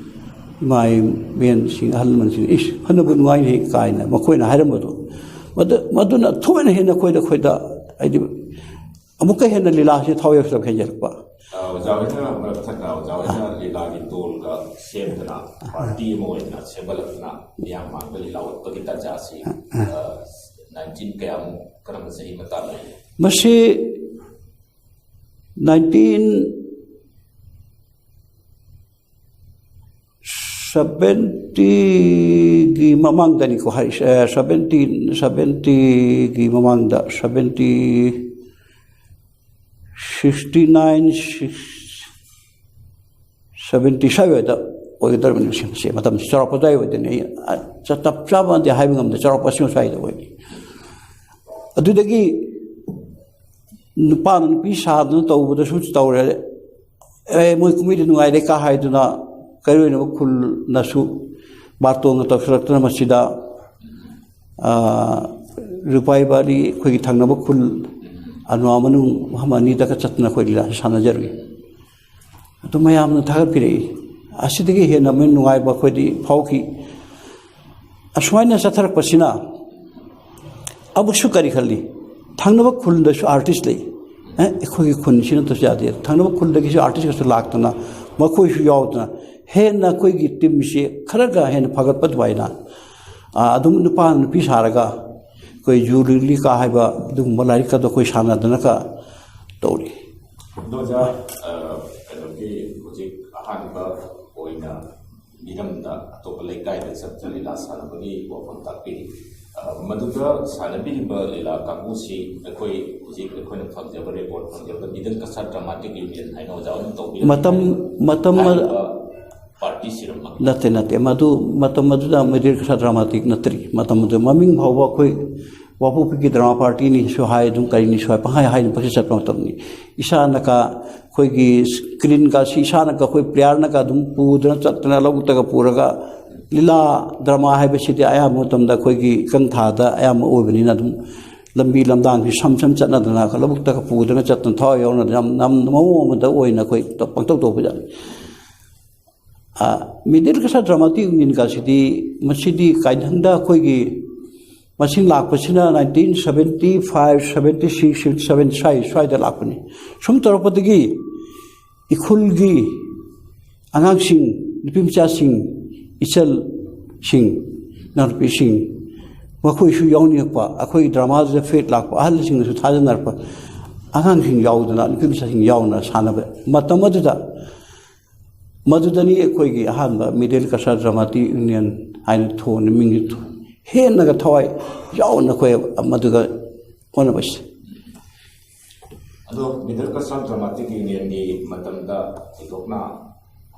ꯏꯃꯥ ꯏꯕꯦꯟꯁꯤꯡ, ꯑꯍꯜ ꯂꯃꯟꯁꯤꯡ, "ꯏꯁ, ꯐꯅꯕꯨ ꯅꯨꯡꯉꯥꯏꯅꯤ" ꯀꯥꯏꯅ ꯃꯈꯣꯏꯅ ꯍꯥꯏꯔꯝꯕꯗꯣ, ꯃꯗꯨ, ꯃꯗꯨꯅ ꯊꯣꯏꯅ ꯍꯦꯟꯅ ꯑꯩꯈꯣꯏꯗ, ꯑꯩꯈꯣꯏꯗ ꯍꯥꯏꯗꯤ ꯑꯃꯨꯛꯀ ꯍꯦꯟꯅ ꯂꯤꯂꯥꯁꯤ ꯊꯋꯥꯏ ꯌꯥꯎꯁꯜꯂꯛꯄ ꯍꯦꯟꯖꯜꯂꯛꯄ꯫ ꯑ, ꯑꯣꯖꯥ ꯍꯣꯏꯅ ꯃꯔꯛ ꯊꯠꯅ ꯑꯣꯖꯥ ꯍꯣꯏꯅ ꯂꯤꯂꯥꯒꯤ ꯇꯣꯜꯒ ꯁꯦꯝꯗꯅ, ꯄꯥꯔꯇꯤ ꯑꯃ ꯑꯣꯏꯅ ꯁꯦꯝꯒꯠꯂꯛꯇꯨꯅ ꯃꯤꯌꯥꯝ ꯃꯥꯡꯗ ꯂꯤꯂꯥ ꯎꯠꯄꯒꯤ ꯇꯥꯟꯖꯥ ꯑꯁꯤ, ꯑ, ꯅꯥꯏꯟꯇꯤꯟ ꯀꯌꯥꯃꯨꯛ, ꯀꯔꯝꯕ ꯆꯍꯤ ꯃꯇꯥꯡ ꯑꯣꯏꯒꯦ? ꯃꯁꯤ ꯅꯥꯏꯟꯇꯤꯟ ꯁꯚꯦꯟꯇꯤꯒꯤ ꯃꯃꯥꯡꯗꯅꯤꯀꯣ ꯍꯥꯏꯔꯤꯁꯦ꯫ ꯑꯦ, ꯁꯚꯦꯟꯇꯤ, ꯁꯚꯦꯟꯇꯤꯒꯤ ꯃꯃꯥꯡꯗ, seventy, sixty nine, six, seventy ꯁ꯭ꯋꯥꯏꯋꯥꯏꯗ ꯑꯣꯏꯒꯗꯧꯔꯕꯅꯤ꯫ ꯁꯤ, ꯁꯤ ꯃꯇꯝꯁꯤ ꯆꯥꯎꯔꯥꯛꯄ ꯑꯗꯨꯋꯥꯏ ꯑꯣꯏꯗꯣꯏꯅꯦ꯫ ꯑꯩ, ꯑ, ꯆ-, ꯆꯞ ꯆꯥꯕꯗꯤ ꯍꯥꯏꯕ ꯉꯝꯗꯦ, ꯆꯥꯎꯔꯥꯛꯄ ꯁꯤ ꯁ꯭ꯋꯥꯏꯗ ꯑꯣꯏꯅꯤ꯫ ꯑꯗꯨꯗꯒꯤ ꯅꯨꯄꯥꯅ ꯅꯨꯄꯤ ꯁꯥꯗꯅ ꯇꯧꯕꯗꯁꯨ ꯇꯧꯔꯦ꯫ "ꯑꯦ, ꯃꯣꯏ ꯀꯨꯝꯍꯩꯗꯤ ꯅꯨꯡꯉꯥꯏꯔꯦ" ꯀꯥ ꯍꯥꯏꯗꯨꯅ ꯀꯩꯔꯣꯏꯅꯕ ꯈꯨꯜꯅꯁꯨ ꯕꯥꯔꯇꯣꯟꯒ ꯇꯧꯁꯤꯜꯂꯛꯇꯅ ꯃꯁꯤꯗ, ꯑ, ꯔꯨꯄꯥꯏꯕꯥꯂꯤ ꯑꯩꯈꯣꯏꯒꯤ ꯊꯪꯅꯕ ꯈꯨꯜ ꯑꯅꯋꯥ ꯃꯅꯨꯡ ꯃꯐꯝ ꯑꯅꯤꯗꯒ ꯆꯠꯇꯅ ꯑꯩꯈꯣꯏ ꯂꯤꯂꯥꯁꯤ ꯁꯥꯟꯅꯖꯔꯨꯏ꯫ ꯑꯗꯨ ꯃꯌꯥꯝꯅ ꯊꯥꯒꯠꯄꯤꯔꯛꯏ꯫ ꯑꯁꯤꯗꯒꯤ ꯍꯦꯟꯅ ꯑꯃꯨꯛ ꯅꯨꯡꯉꯥꯏꯕ ꯑꯩꯈꯣꯏꯗꯤ ꯐꯥꯎꯈꯤ꯫ ꯑꯁꯨꯃꯥꯏꯅ ꯆꯠꯊꯔꯛꯄꯁꯤꯅ ꯑꯃꯨꯛꯁꯨ ꯀꯔꯤ ꯈꯜꯂꯤ? ꯊꯪꯅꯕ ꯈꯨꯜꯗꯁꯨ ꯑꯥꯔꯇꯤꯁ ꯂꯩ꯫ ꯑꯦ, ꯑꯩꯈꯣꯏꯒꯤ ꯈꯨꯟꯁꯤ ꯅꯠꯇꯁꯨ ꯌꯥꯗꯦ꯫ ꯊꯪꯅꯕ ꯈꯨꯜꯗꯒꯤꯁꯨ ꯑꯥꯔꯇꯤꯁꯀꯁꯨ ꯂꯥꯛꯇꯅ ꯃꯈꯣꯏꯁꯨ ꯌꯥꯎꯗꯅ ꯍꯦꯟꯅ ꯑꯩꯈꯣꯏꯒꯤ ꯇꯤꯝꯁꯤ ꯈꯔꯒ ꯍꯦꯟꯅ ꯐꯒꯠꯄ ꯑꯗꯨꯃꯥꯏꯅ, ꯑ, ꯑꯗꯨꯝ ꯅꯨꯄꯥ ꯅꯨꯄꯤ ꯁꯥꯔꯒ ꯑꯩꯈꯣꯏ ꯌꯨ ꯂꯤꯂꯤ ꯀꯥ ꯍꯥꯏꯕ ꯑꯗꯨꯒꯨꯝꯕ ꯂꯥꯏꯔꯤꯛꯀꯗꯣ ꯑꯩꯈꯣꯏ ꯁꯥꯟꯅꯗꯅꯒ ꯇꯧꯔꯤ꯫ ꯑꯗꯣ ꯑꯣꯖꯥ, ꯑ, ꯀꯩꯅꯣꯒꯤ ꯍꯧꯖꯤꯛ ꯑꯍꯥꯟꯕ ꯑꯣꯏꯅ ꯃꯤꯔꯝꯗ ꯑꯇꯣꯞꯄ ꯂꯩꯀꯥꯏꯗ ꯆꯠꯇꯨꯅ ꯂꯤꯂꯥ ꯁꯥꯟꯅꯕꯒꯤ ꯋꯥꯐꯝ ꯇꯥꯛꯄꯤꯔꯤ꯫ ꯑ, ꯃꯗꯨꯗ ꯁꯥꯟꯅꯕꯤꯔꯤꯕ ꯂꯤꯂꯥ ꯀꯥꯡꯕꯨꯁꯤ ꯑꯩꯈꯣꯏ ꯍꯧꯖꯤꯛ ꯑꯩꯈꯣꯏꯅ ꯐꯪꯖꯕ ꯔꯦꯀꯣꯔꯠ ꯐꯪꯖꯕꯗ ꯃꯤꯗꯜ ꯀꯁꯥꯔ ꯗ꯭ꯔꯃꯥꯇꯤꯛ ꯌꯨꯅꯤꯌꯟ ꯍꯥꯏꯅ ꯑꯣꯖꯥ ꯍꯣꯏꯅ ꯇꯧꯕꯤꯔꯝꯃꯤ ꯃꯇꯝ, ꯍꯥꯏꯔꯤꯕ, ꯃꯇꯝ ꯍꯥꯏꯔꯤꯕ ꯄꯥꯔꯇꯤꯁꯤꯔꯝꯃ? ꯅꯠꯇꯦ, ꯅꯠꯇꯦ꯫ ꯃꯗꯨ, ꯃꯇꯝ ꯑꯗꯨꯗ ꯃꯤꯗꯜ ꯀꯁꯥꯔ ꯗ꯭ꯔꯃꯥꯇꯤꯛ ꯅꯠꯇ꯭ꯔꯤ꯫ ꯃꯇꯝ ꯑꯗꯨ ꯃꯃꯤꯡ ꯐꯥꯎꯕ ꯑꯩꯈꯣꯏ ꯄꯣꯛꯄꯣꯛꯄꯤꯒꯤ ꯗ꯭ꯔꯃꯥ ꯄꯥꯔꯇꯤꯅꯤꯁꯨ ꯍꯥꯏ, ꯑꯗꯨꯝ ꯀꯔꯤꯅꯤꯁꯨ ꯍꯥꯏ, ꯄꯪꯍꯥꯏ ꯍꯥꯏꯅ ꯄꯪꯆꯠ ꯆꯠꯄ ꯃꯇꯝꯅꯤ꯫ ꯏꯁꯥꯅꯒ ꯑꯩꯈꯣꯏꯒꯤ ꯁ꯭ꯀ꯭ꯔꯤꯟꯒꯁꯤ ꯏꯁꯥꯅꯒ ꯑꯩꯈꯣꯏ ꯄ꯭ꯂꯦꯌꯥꯔꯅꯒ ꯑꯗꯨꯝ ꯄꯨꯗꯅ ꯆꯠꯇꯅ ꯂꯧꯕꯨꯛꯇꯒ ꯄꯨꯔꯒ, ꯂꯤꯂꯥ ꯗ꯭ꯔꯃꯥ ꯍꯥꯏꯕꯁꯤꯗꯤ ꯑꯌꯥꯝꯕ ꯃꯇꯝꯗ ꯑꯩꯈꯣꯏꯒꯤ ꯏꯀꯪ ꯊꯥꯗ ꯑꯌꯥꯝꯕ ꯑꯣꯏꯕꯅꯤꯅ, ꯑꯗꯨꯝ ꯂꯝꯕꯤ ꯂꯝꯗꯥꯡꯁꯤ ꯁꯝ ꯁꯝ ꯆꯠꯅꯗꯅ ꯂꯧꯕꯨꯛꯇꯒ ꯄꯨꯗꯅ ꯆꯠꯇꯅ ꯊꯋꯥꯏ ꯌꯥꯎꯅ ꯌꯥꯝ, ꯌꯥꯝ ꯃꯑꯣꯡ ꯑꯃꯗ ꯑꯣꯏꯅ ꯑꯩꯈꯣꯏ ꯄꯪꯇꯧ ꯇꯧꯕ ꯖꯥꯠꯅꯤ꯫ ꯃꯤꯗꯜ ꯀꯁꯥ ꯗ꯭ꯔꯃꯥꯇꯤꯛ ꯌꯨꯅꯤꯌꯟꯒꯁꯤꯗꯤ, ꯃꯁꯤꯗꯤ ꯀꯥꯏꯗꯪꯗ ꯑꯩꯈꯣꯏꯒꯤ ꯃꯁꯤꯡ ꯂꯥꯛꯄꯁꯤꯅ nineteen seventy five, seventy six, seventy seven ꯁ꯭ꯋꯥꯏ, ꯁ꯭ꯋꯥꯏꯗ ꯂꯥꯛꯄꯅꯤ꯫ ꯁꯨꯝ ꯇꯧꯔꯛꯄꯗꯒꯤ ꯏꯈꯨꯜꯒꯤ ꯑꯉꯥꯡꯁꯤꯡ, ꯅꯨꯄꯤ ꯃꯆꯥꯁꯤꯡ, ꯏꯆꯜꯁꯤꯡ, ꯏꯅꯥꯎꯅꯨꯄꯤꯁꯤꯡ, ꯃꯈꯣꯏꯁꯨ ꯌꯥꯎꯅꯤꯡꯉꯛꯄ, ꯑꯩꯈꯣꯏꯒꯤ ꯗ꯭ꯔꯃꯥꯗꯨꯗ ꯐꯦꯠ ꯂꯥꯛꯄ, ꯑꯍꯜꯁꯤꯡꯅꯁꯨ ꯊꯥꯖꯅꯔꯛꯄ, ꯑꯉꯥꯡꯁꯤꯡ ꯌꯥꯎꯗꯅ, ꯅꯨꯄꯤ ꯃꯆꯥꯁꯤꯡ ꯌꯥꯎꯅ ꯁꯥꯟꯅꯕ ꯃꯇꯝ ꯑꯗꯨꯗ, ꯃꯗꯨꯗꯅꯤ ꯑꯩꯈꯣꯏꯒꯤ ꯑꯍꯥꯟꯕ ꯃꯤꯗꯜ ꯀꯁꯥ ꯗ꯭ꯔꯃꯥꯇꯤꯛ ꯌꯨꯅꯤꯌꯟ ꯍꯥꯏꯅ ꯊꯣꯟ-, ꯃꯤꯡ ꯍꯦꯟꯅꯒ ꯊꯋꯥꯏ ꯌꯥꯎꯅ ꯑꯩꯈꯣꯏ ꯃꯗꯨꯒ ꯍꯣꯠꯅꯕꯁꯦ꯫ ꯑꯗꯣ ꯃꯤꯗꯜ ꯀꯁꯥ ꯗ꯭ꯔꯃꯥꯇꯤꯛ ꯌꯨꯅꯤꯌꯟꯒꯤ ꯃꯇꯝꯗ ꯊꯣꯏꯗꯣꯛꯅ,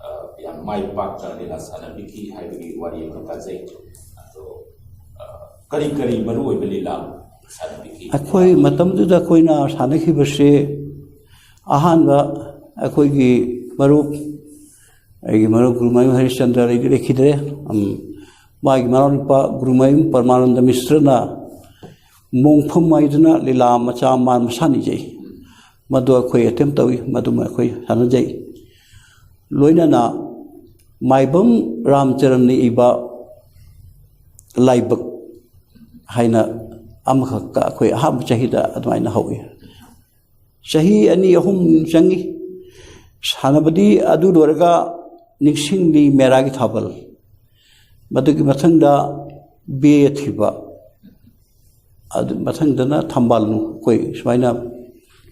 ꯑ, ꯌꯥꯝ ꯃꯥꯏ ꯄꯥꯛꯇ ꯂꯤꯂꯥ ꯁꯥꯟꯅꯕꯤꯈꯤ ꯍꯥꯏꯕꯒꯤ ꯋꯥꯔꯤ ꯑꯃ ꯇꯥꯖꯩ꯫ ꯑꯗꯣ, ꯑ, ꯀꯔꯤ ꯀꯔꯤ ꯃꯔꯨꯑꯣꯏꯕ ꯂꯤꯂꯥ ꯁꯥꯟꯅꯕꯤꯈꯤ? ꯑꯩꯈꯣꯏ ꯃꯇꯝꯗꯨꯗ ꯑꯩꯈꯣꯏꯅ ꯁꯥꯟꯅꯈꯤꯕꯁꯦ, ꯑꯍꯥꯟꯕ ꯑꯩꯈꯣꯏꯒꯤ ꯃꯔꯨꯞ, ꯑꯩꯒꯤ ꯃꯔꯨꯞ ꯒꯨꯔꯨꯃꯌꯨꯝ ꯍꯔꯤꯁꯆꯟꯗ꯭ꯔ ꯂꯩꯗꯤ ꯂꯩꯈꯤꯗ꯭ꯔꯦ꯫ ꯎꯝ, ꯃꯥꯒꯤ ꯃꯅꯥꯎꯅꯨꯄꯥ ꯒꯨꯔꯨꯃꯌꯨꯝ ꯄꯔꯃꯥꯅꯟꯗ ꯃꯤꯁ꯭ꯔꯅ ꯃꯣꯡꯐꯝ ꯍꯥꯏꯗꯨꯅ ꯂꯤꯂꯥ ꯃꯆꯥ ꯑꯃ ꯃꯁꯥꯅ ꯏꯖꯩ꯫ ꯃꯗꯨ ꯑꯩꯈꯣꯏ ꯑꯦꯇꯦꯝ ꯇꯧꯏ, ꯃꯗꯨꯃ ꯑꯩꯈꯣꯏ ꯁꯥꯟꯅꯖꯩ꯫ ꯂꯣꯏꯅꯅ ꯃꯥꯏꯕꯝ ꯔꯥꯝꯆꯔꯟꯅ ꯏꯕ ꯂꯥꯏꯕꯛ ꯍꯥꯏꯅ ꯑꯃꯈꯛꯀ ꯑꯩꯈꯣꯏ ꯑꯍꯥꯟꯕ ꯆꯍꯤꯗ ꯑꯗꯨꯃꯥꯏꯅ ꯍꯧꯏ꯫ ꯆꯍꯤ ꯑꯅꯤ ꯑꯍꯨꯝ ꯆꯪꯉꯤ꯫ ꯁꯥꯟꯅꯕꯗꯤ ꯑꯗꯨ ꯂꯣꯏꯔꯒ ꯅꯤꯡꯁꯤꯡꯂꯤ ꯃꯦꯔꯥꯒꯤ ꯊꯥꯕꯜ, ꯃꯗꯨꯒꯤ ꯃꯊꯪꯗ ꯕꯦ ꯊꯤꯕ, ꯑꯗꯨ ꯃꯊꯪꯗꯅ ꯊꯝꯕꯥꯜ ꯅꯨꯡ ꯑꯩꯈꯣꯏ ꯁꯨꯃꯥꯏꯅ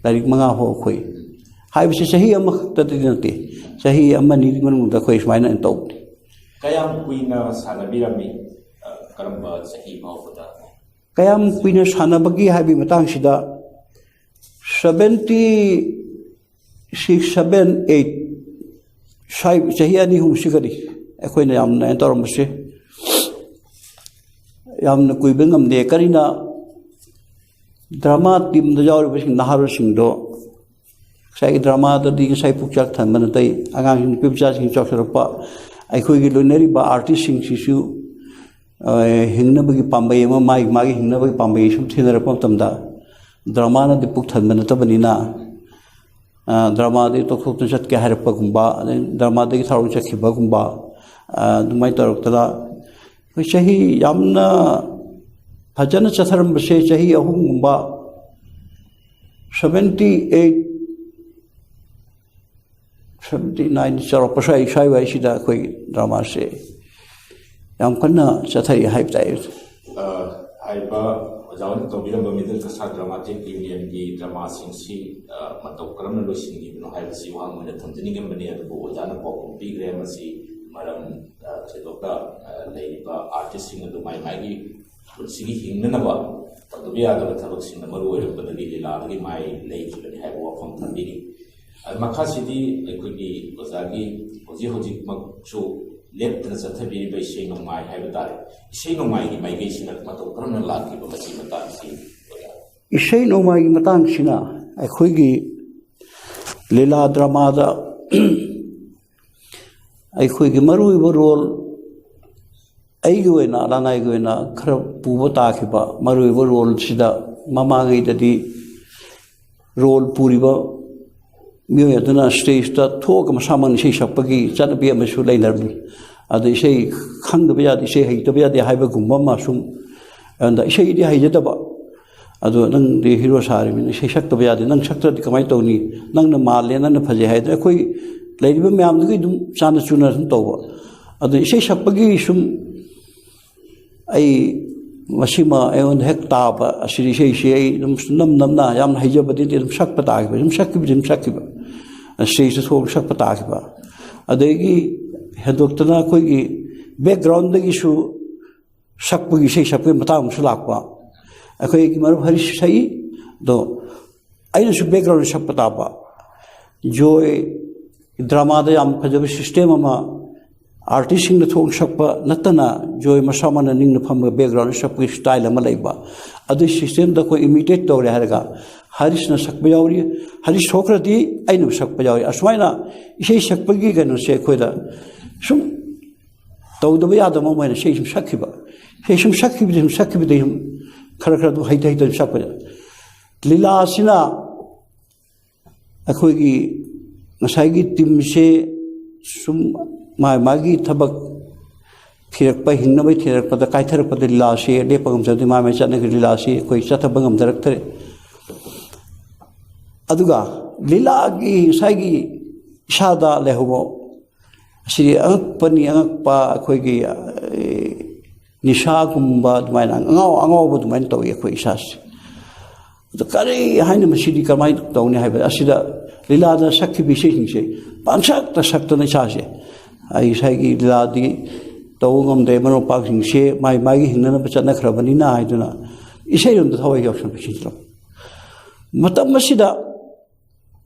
ꯂꯥꯏꯔꯤꯛ ꯃꯉꯥ ꯐꯥꯎ ꯑꯩꯈꯣꯏ ꯍꯥꯏꯕꯁꯤ ꯆꯍꯤ ꯑꯃꯈꯛꯇꯗꯤ ꯅꯠꯇꯦ, ꯆꯍꯤ ꯑꯃꯅꯤꯒꯤ ꯃꯅꯨꯡꯗ ꯑꯩꯈꯣꯏ ꯁꯨꯃꯥꯏꯅ ꯑꯣꯏꯅ ꯇꯧꯕꯅꯤ꯫ ꯀꯌꯥꯝ ꯀꯨꯏꯅ ꯁꯥꯟꯅꯕꯤꯔꯝꯃꯤ? ꯑ, ꯀꯔꯝꯕ ꯆꯍꯤ ꯐꯥꯎꯕꯗ? ꯀꯌꯥꯝ ꯀꯨꯏꯅ ꯁꯥꯟꯅꯕꯒꯤ ꯍꯥꯏꯕꯒꯤ ꯃꯇꯥꯡꯁꯤꯗ, ꯁꯕꯦꯟꯇꯤ ꯁꯤꯛꯁ, ꯁꯕꯦꯟ, ꯑꯩꯠ, ꯁ꯭ꯋꯥꯏ ꯆꯍꯤ ꯑꯅꯤ ꯑꯍꯨꯝꯁꯤꯒꯗꯤ ꯑꯩꯈꯣꯏꯅ ꯌꯥꯝꯅ ꯀꯩꯅꯣ ꯇꯧꯔꯝꯕꯁꯦ ꯌꯥꯝꯅ ꯀꯨꯏꯕ ꯉꯝꯗꯦ꯫ ꯀꯔꯤꯅ ꯗ꯭ꯔꯃꯥ ꯇꯤꯝꯗ ꯌꯥꯎꯔꯤꯕꯁꯤꯡ, ꯅꯍꯥꯔꯣꯜꯁꯤꯡꯗꯣ ꯉꯁꯥꯏꯒꯤ ꯗ꯭ꯔꯃꯥꯗꯗꯤ ꯉꯁꯥꯏ ꯄꯨꯛꯆꯥꯛ ꯊꯟꯕ ꯅꯠꯇꯦ, ꯑꯉꯥꯡꯁꯤꯡ, ꯅꯨꯄꯤ ꯃꯆꯥꯁꯤꯡ ꯆꯥꯎꯁꯤꯜꯂꯛꯄ, ꯑꯩꯈꯣꯏꯒꯤ ꯂꯣꯏꯅꯔꯤꯕ ꯑꯥꯔꯇꯤꯁꯁꯤꯡꯁꯤꯁꯨ, ꯑ, ꯍꯤꯡꯅꯕꯒꯤ ꯄꯥꯝꯕꯩ ꯑꯃ, ꯃꯥꯒꯤ, ꯃꯥꯒꯤ ꯍꯤꯡꯅꯕꯒꯤ ꯄꯥꯝꯕꯩ ꯁꯨꯝ ꯊꯤꯅꯔꯛꯄ ꯃꯇꯝꯗ, ꯗ꯭ꯔꯃꯥꯅꯗꯤ ꯄꯨꯛ ꯊꯟꯕ ꯅꯠꯇꯕꯅꯤꯅ, ꯑ, ꯗ꯭ꯔꯃꯥꯗꯒꯤ ꯇꯣꯛꯊꯣꯛꯇꯨꯅ ꯆꯠꯀꯦ ꯍꯥꯏꯔꯛꯄꯒꯨꯝꯕ, ꯑꯗꯩ ꯗ꯭ꯔꯃꯥꯗꯒꯤ ꯊꯥꯗꯣꯛ ꯆꯠꯈꯤꯕꯒꯨꯝꯕ, ꯑ, ꯑꯗꯨꯃꯥꯏꯅ ꯇꯧꯔꯛꯇꯅ, ꯑꯩꯈꯣꯏ ꯆꯍꯤ ꯌꯥꯝꯅ ꯐꯖꯅ ꯆꯠꯊꯔꯝꯕꯁꯦ ꯆꯍꯤ ꯑꯍꯨꯝꯒꯨꯝꯕ, seventy eight, seventy nine ꯆꯥꯎꯔꯛꯄ ꯁ꯭ꯋꯥꯏ, ꯁ꯭ꯋꯥꯏꯋꯥꯏꯁꯤꯗ ꯑꯩꯈꯣꯏ ꯗ꯭ꯔꯃꯥꯁꯦ ꯌꯥꯝ ꯀꯟꯅ ꯆꯠꯊꯔꯤ ꯍꯥꯏꯕ ꯇꯥꯏ꯫ ꯑ, ꯍꯥꯏꯔꯤꯕ ꯑꯣꯖꯥ ꯍꯣꯏꯅ ꯇꯧꯕꯤꯔꯝꯕ ꯃꯤꯗꯜ ꯀꯁꯥ ꯗ꯭ꯔꯃꯥꯇꯤꯛ ꯌꯨꯅꯤꯌꯟꯒꯤ ꯗ꯭ꯔꯃꯥꯁꯤꯡꯁꯤ, ꯑ, ꯃꯇꯧ ꯀꯔꯝꯅ ꯂꯣꯏꯁꯤꯟꯈꯤꯕꯅꯣ ꯍꯥꯏꯕꯁꯤ ꯋꯥꯍꯪ ꯑꯣꯏꯅ ꯊꯝꯖꯅꯤꯡꯉꯝꯕꯅꯤ, ꯑꯗꯨꯕꯨ ꯑꯣꯖꯥꯅ ꯄꯥꯎꯈꯨꯝ ꯄꯤꯈ꯭ꯔꯦ꯫ ꯃꯁꯤ ꯃꯔꯝ, ꯑ, ꯊꯣꯏꯗꯣꯛꯅ, ꯑ, ꯂꯩꯔꯤꯕ ꯑꯥꯔꯇꯤꯁꯁꯤꯡ ꯑꯗꯨ ꯃꯥꯏ ꯃꯥꯏꯒꯤ ꯄꯨꯟꯁꯤꯒꯤ ꯍꯤꯡꯅꯅꯕ ꯇꯧꯗꯕ ꯌꯥꯗꯕ ꯊꯕꯛꯁꯤꯡꯅ ꯃꯔꯨ ꯑꯣꯏꯔꯛꯄꯗꯒꯤ ꯂꯤꯂꯥꯗꯒꯤ ꯃꯥꯏ ꯂꯩꯈꯤꯕꯅꯤ ꯍꯥꯏꯕ ꯋꯥꯐꯝ ꯊꯝꯕꯤꯔꯤ꯫ ꯑꯗꯨ ꯃꯈꯥꯁꯤꯗꯤ ꯑꯩꯈꯣꯏꯒꯤ ꯑꯣꯖꯥꯒꯤ ꯍꯧꯖꯤꯛ ꯍꯧꯖꯤꯛꯃꯛꯁꯨ ꯂꯦꯞꯇꯅ ꯆꯠꯊꯕꯤꯔꯤꯕ ꯏꯁꯩ ꯅꯣꯡꯃꯥꯏ ꯍꯥꯏꯕ ꯇꯥꯔꯦ, ꯏꯁꯩ ꯅꯣꯡꯃꯥꯏꯒꯤ ꯃꯥꯏꯀꯩꯁꯤꯅ ꯃꯇꯧ ꯀꯔꯝꯅ ꯂꯥꯛꯈꯤꯕ, ꯃꯁꯤ ꯃꯇꯥꯡꯁꯤ ꯑꯣꯖꯥ? ꯏꯁꯩ ꯅꯣꯡꯃꯥꯏꯒꯤ ꯃꯇꯥꯡꯁꯤꯅ ꯑꯩꯈꯣꯏꯒꯤ ꯂꯤꯂꯥ ꯗ꯭ꯔꯃꯥꯗ ꯑꯩꯈꯣꯏꯒꯤ ꯃꯔꯨꯑꯣꯏꯕ ꯔꯣꯜ, ꯑꯩꯒꯤ ꯑꯣꯏꯅ, ꯂꯅꯥꯏꯒꯤ ꯑꯣꯏꯅ ꯈꯔ ꯄꯨꯕ ꯇꯥꯈꯤꯕ ꯃꯔꯨꯑꯣꯏꯕ ꯔꯣꯜꯁꯤꯗ, ꯃꯃꯥꯡꯉꯩꯗꯗꯤ ꯔꯣꯜ ꯄꯨꯔꯤꯕ ꯃꯤꯑꯣꯏ ꯑꯗꯨꯅ ꯁ꯭ꯇꯦꯖꯇ ꯊꯣꯛꯑꯒ ꯃꯁꯥꯃꯛꯅ ꯏꯁꯩ ꯁꯛꯄꯒꯤ ꯆꯠꯅꯕꯤ ꯑꯃꯁꯨ ꯂꯩꯅꯔꯝꯃꯤ꯫ ꯑꯗ ꯏꯁꯩ ꯈꯪꯗꯕ ꯌꯥꯗꯦ, ꯏꯁꯩ ꯍꯩꯇꯕ ꯌꯥꯗꯦ ꯍꯥꯏꯕꯒꯨꯝꯕ ꯑꯃ ꯁꯨꯝ, ꯑꯗ ꯏꯁꯩꯗꯤ ꯍꯩꯖꯗꯕ, ꯑꯗꯣ ꯅꯪꯗꯤ ꯍꯤꯔꯣ ꯁꯥꯔꯤꯕꯅꯤꯅ ꯏꯁꯩ ꯁꯛꯇꯕ ꯌꯥꯗꯦ, ꯅꯪ ꯁꯛꯇ꯭ꯔꯗꯤ ꯀꯃꯥꯏꯅ ꯇꯧꯅꯤ, ꯅꯪꯅ ꯃꯥꯜꯂꯦ, ꯅꯪꯅ ꯐꯖꯩ ꯍꯥꯏꯗꯅ ꯑꯩꯈꯣꯏ ꯂꯩꯔꯤꯕ ꯃꯌꯥꯝꯗꯨꯒꯤ ꯑꯗꯨꯝ ꯆꯥꯟꯅ ꯆꯨꯅ ꯑꯗꯨꯝ ꯇꯧꯕ꯫ ꯑꯗꯣ ꯏꯁꯩ ꯁꯛꯄꯒꯤ ꯁꯨꯝ ꯑꯩ ꯃꯁꯤꯃ ꯑꯩꯉꯣꯟꯗ ꯍꯦꯛ ꯇꯥꯕ ꯑꯁꯤꯗꯤ ꯏꯁꯩꯁꯤ ꯑꯩ ꯑꯗꯨꯝ ꯅꯝ ꯅꯝꯅ, ꯌꯥꯝꯅ ꯍꯩꯖꯕꯗꯤ ꯅꯠꯇꯦ, ꯑꯗꯨꯝ ꯁꯛꯄ ꯇꯥꯈꯤꯕ, ꯑꯗꯨꯝ ꯁꯛꯈꯤꯕꯗꯤ ꯑꯗꯨꯝ ꯁꯛꯈꯤꯕ, ꯁ꯭ꯇꯦꯖꯇ ꯊꯣꯛꯑꯒ ꯁꯛꯄ ꯇꯥꯈꯤꯕ꯫ ꯑꯗꯒꯤ ꯍꯦꯟꯗꯣꯛꯇꯅ ꯑꯩꯈꯣꯏꯒꯤ ꯕꯦꯛꯒ꯭ꯔꯥꯎꯟꯗꯒꯤꯁꯨ ꯁꯛꯄꯒꯤ, ꯏꯁꯩ ꯁꯛꯄꯒꯤ ꯃꯇꯥꯡ ꯑꯃꯁꯨ ꯂꯥꯛꯄ꯫ ꯑꯩꯈꯣꯏꯒꯤ ꯃꯔꯨꯞ ꯍꯔꯤꯁ ꯁꯛꯏ, ꯑꯗꯣ ꯑꯩꯅꯁꯨ ꯕꯦꯛꯒ꯭ꯔꯥꯎꯟ ꯁꯛꯄ ꯇꯥꯕ꯫ ꯖꯣꯏ ꯗ꯭ꯔꯃꯥꯗ ꯌꯥꯝ ꯐꯖꯕ ꯁꯤꯁꯇꯦꯝ ꯑꯃ ꯑꯥꯔꯇꯤꯁꯁꯤꯡꯅ ꯊꯣꯛꯅ ꯁꯛꯄ ꯅꯠꯇꯅ ꯖꯣꯏ ꯃꯁꯥꯃꯛꯅ ꯅꯤꯡꯅ ꯐꯝꯕ ꯕꯦꯛꯒ꯭ꯔꯥꯎꯟꯗ ꯁꯛꯄꯒꯤ ꯁ꯭ꯇꯥꯏꯜ ꯑꯃ ꯂꯩꯕ, ꯑꯗꯨꯒꯤ ꯁꯤꯁꯇꯦꯝꯗ ꯑꯩꯈꯣꯏ ꯏꯃꯤꯇꯦꯠ ꯇꯧꯔꯦ ꯍꯥꯏꯔꯒ ꯍꯔꯤꯁꯅ ꯁꯛꯄ ꯌꯥꯎꯔꯤ꯫ ꯍꯔꯤꯁ ꯁꯣꯛꯈ꯭ꯔꯗꯤ ꯑꯩꯅ ꯁꯛꯄ ꯌꯥꯎꯔꯤ꯫ ꯑꯁꯨꯃꯥꯏꯅ ꯏꯁꯩ ꯁꯛꯄꯒꯤ ꯀꯩꯅꯣꯁꯦ ꯑꯩꯈꯣꯏꯗ ꯁꯨꯝ ꯇꯧꯗꯕ ꯌꯥꯗꯕ ꯑꯃ ꯑꯣꯏꯅ ꯏꯁꯩ ꯁꯨꯝ ꯁꯛꯈꯤꯕ꯫ ꯏꯁꯩ ꯁꯨꯝ ꯁꯛꯈꯤꯕꯗꯒꯤ ꯁꯨꯝ ꯁꯛꯈꯤꯕꯗꯒꯤ ꯁꯨꯝ ꯈꯔ ꯈꯔ ꯑꯗꯨꯝ ꯍꯩꯇ ꯍꯩꯇ ꯑꯗꯨꯝ ꯁꯛꯄꯗ, ꯂꯤꯂꯥ ꯑꯁꯤꯅ ꯑꯩꯈꯣꯏꯒꯤ ꯉꯁꯥꯏꯒꯤ ꯇꯤꯝꯁꯦ ꯁꯨꯝ ꯃꯥ ꯃꯥꯒꯤ ꯊꯕꯛ ꯊꯤꯔꯛꯄ, ꯍꯤꯡꯅꯕꯒꯤ ꯊꯤꯔꯛꯄꯗ ꯀꯥꯏꯊꯔꯛꯄꯗ ꯂꯤꯂꯥꯁꯤ ꯂꯦꯞꯄ ꯉꯝꯖꯗꯦ꯫ ꯃꯥ ꯃꯥꯏ ꯆꯠꯅꯈꯤꯕ ꯂꯤꯂꯥꯁꯤ ꯑꯩꯈꯣꯏ ꯆꯠꯊꯕ ꯉꯝꯖꯔꯛꯇ꯭ꯔꯦ꯫ ꯑꯗꯨꯒ ꯂꯤꯂꯥꯒꯤ ꯉꯁꯥꯏꯒꯤ ꯏꯁꯥꯗ ꯂꯩꯍꯧꯕ ꯑꯁꯤꯗꯤ ꯑꯉꯛꯄꯅꯤ, ꯑꯉꯛꯄ ꯑꯩꯈꯣꯏꯒꯤ, ꯑꯦ, ꯅꯤꯁꯥꯒꯨꯝꯕ ꯑꯗꯨꯃꯥꯏꯅ ꯑꯉꯥꯎ ꯑꯉꯥꯎꯕ ꯑꯗꯨꯃꯥꯏꯅ ꯇꯧꯏ ꯑꯩꯈꯣꯏ ꯏꯁꯥꯁꯦ꯫ ꯑꯗꯨ ꯀꯔꯤ ꯍꯥꯏꯅ ꯃꯁꯤꯗꯤ ꯀꯃꯥꯏꯅ ꯇꯧꯅꯤ ꯍꯥꯏꯕ ꯑꯁꯤꯗ ꯂꯤꯂꯥꯗ ꯁꯛꯈꯤꯕ ꯏꯁꯩꯁꯤꯡꯁꯦ ꯄꯪꯁꯛꯇ ꯁꯛꯇꯅ ꯏꯁꯥꯁꯦ, ꯑꯩ ꯉꯁꯥꯏꯒꯤ ꯂꯤꯂꯥꯗꯤ ꯇꯧꯕ ꯉꯝꯗꯦ, ꯃꯔꯨꯞ ꯃꯄꯥꯡꯁꯤꯡꯁꯦ ꯃꯥꯏ ꯃꯥꯏꯒꯤ ꯍꯤꯡꯅꯅꯕ ꯆꯠꯅꯈ꯭ꯔꯕꯅꯤꯅ ꯍꯥꯏꯗꯨꯅ ꯏꯁꯩꯔꯣꯝꯗ ꯊꯋꯥꯏ ꯌꯥꯎꯁꯟꯕ ꯁꯤꯟꯁꯤꯜꯂꯛꯄ꯫ ꯃꯇꯝ ꯑꯁꯤꯗ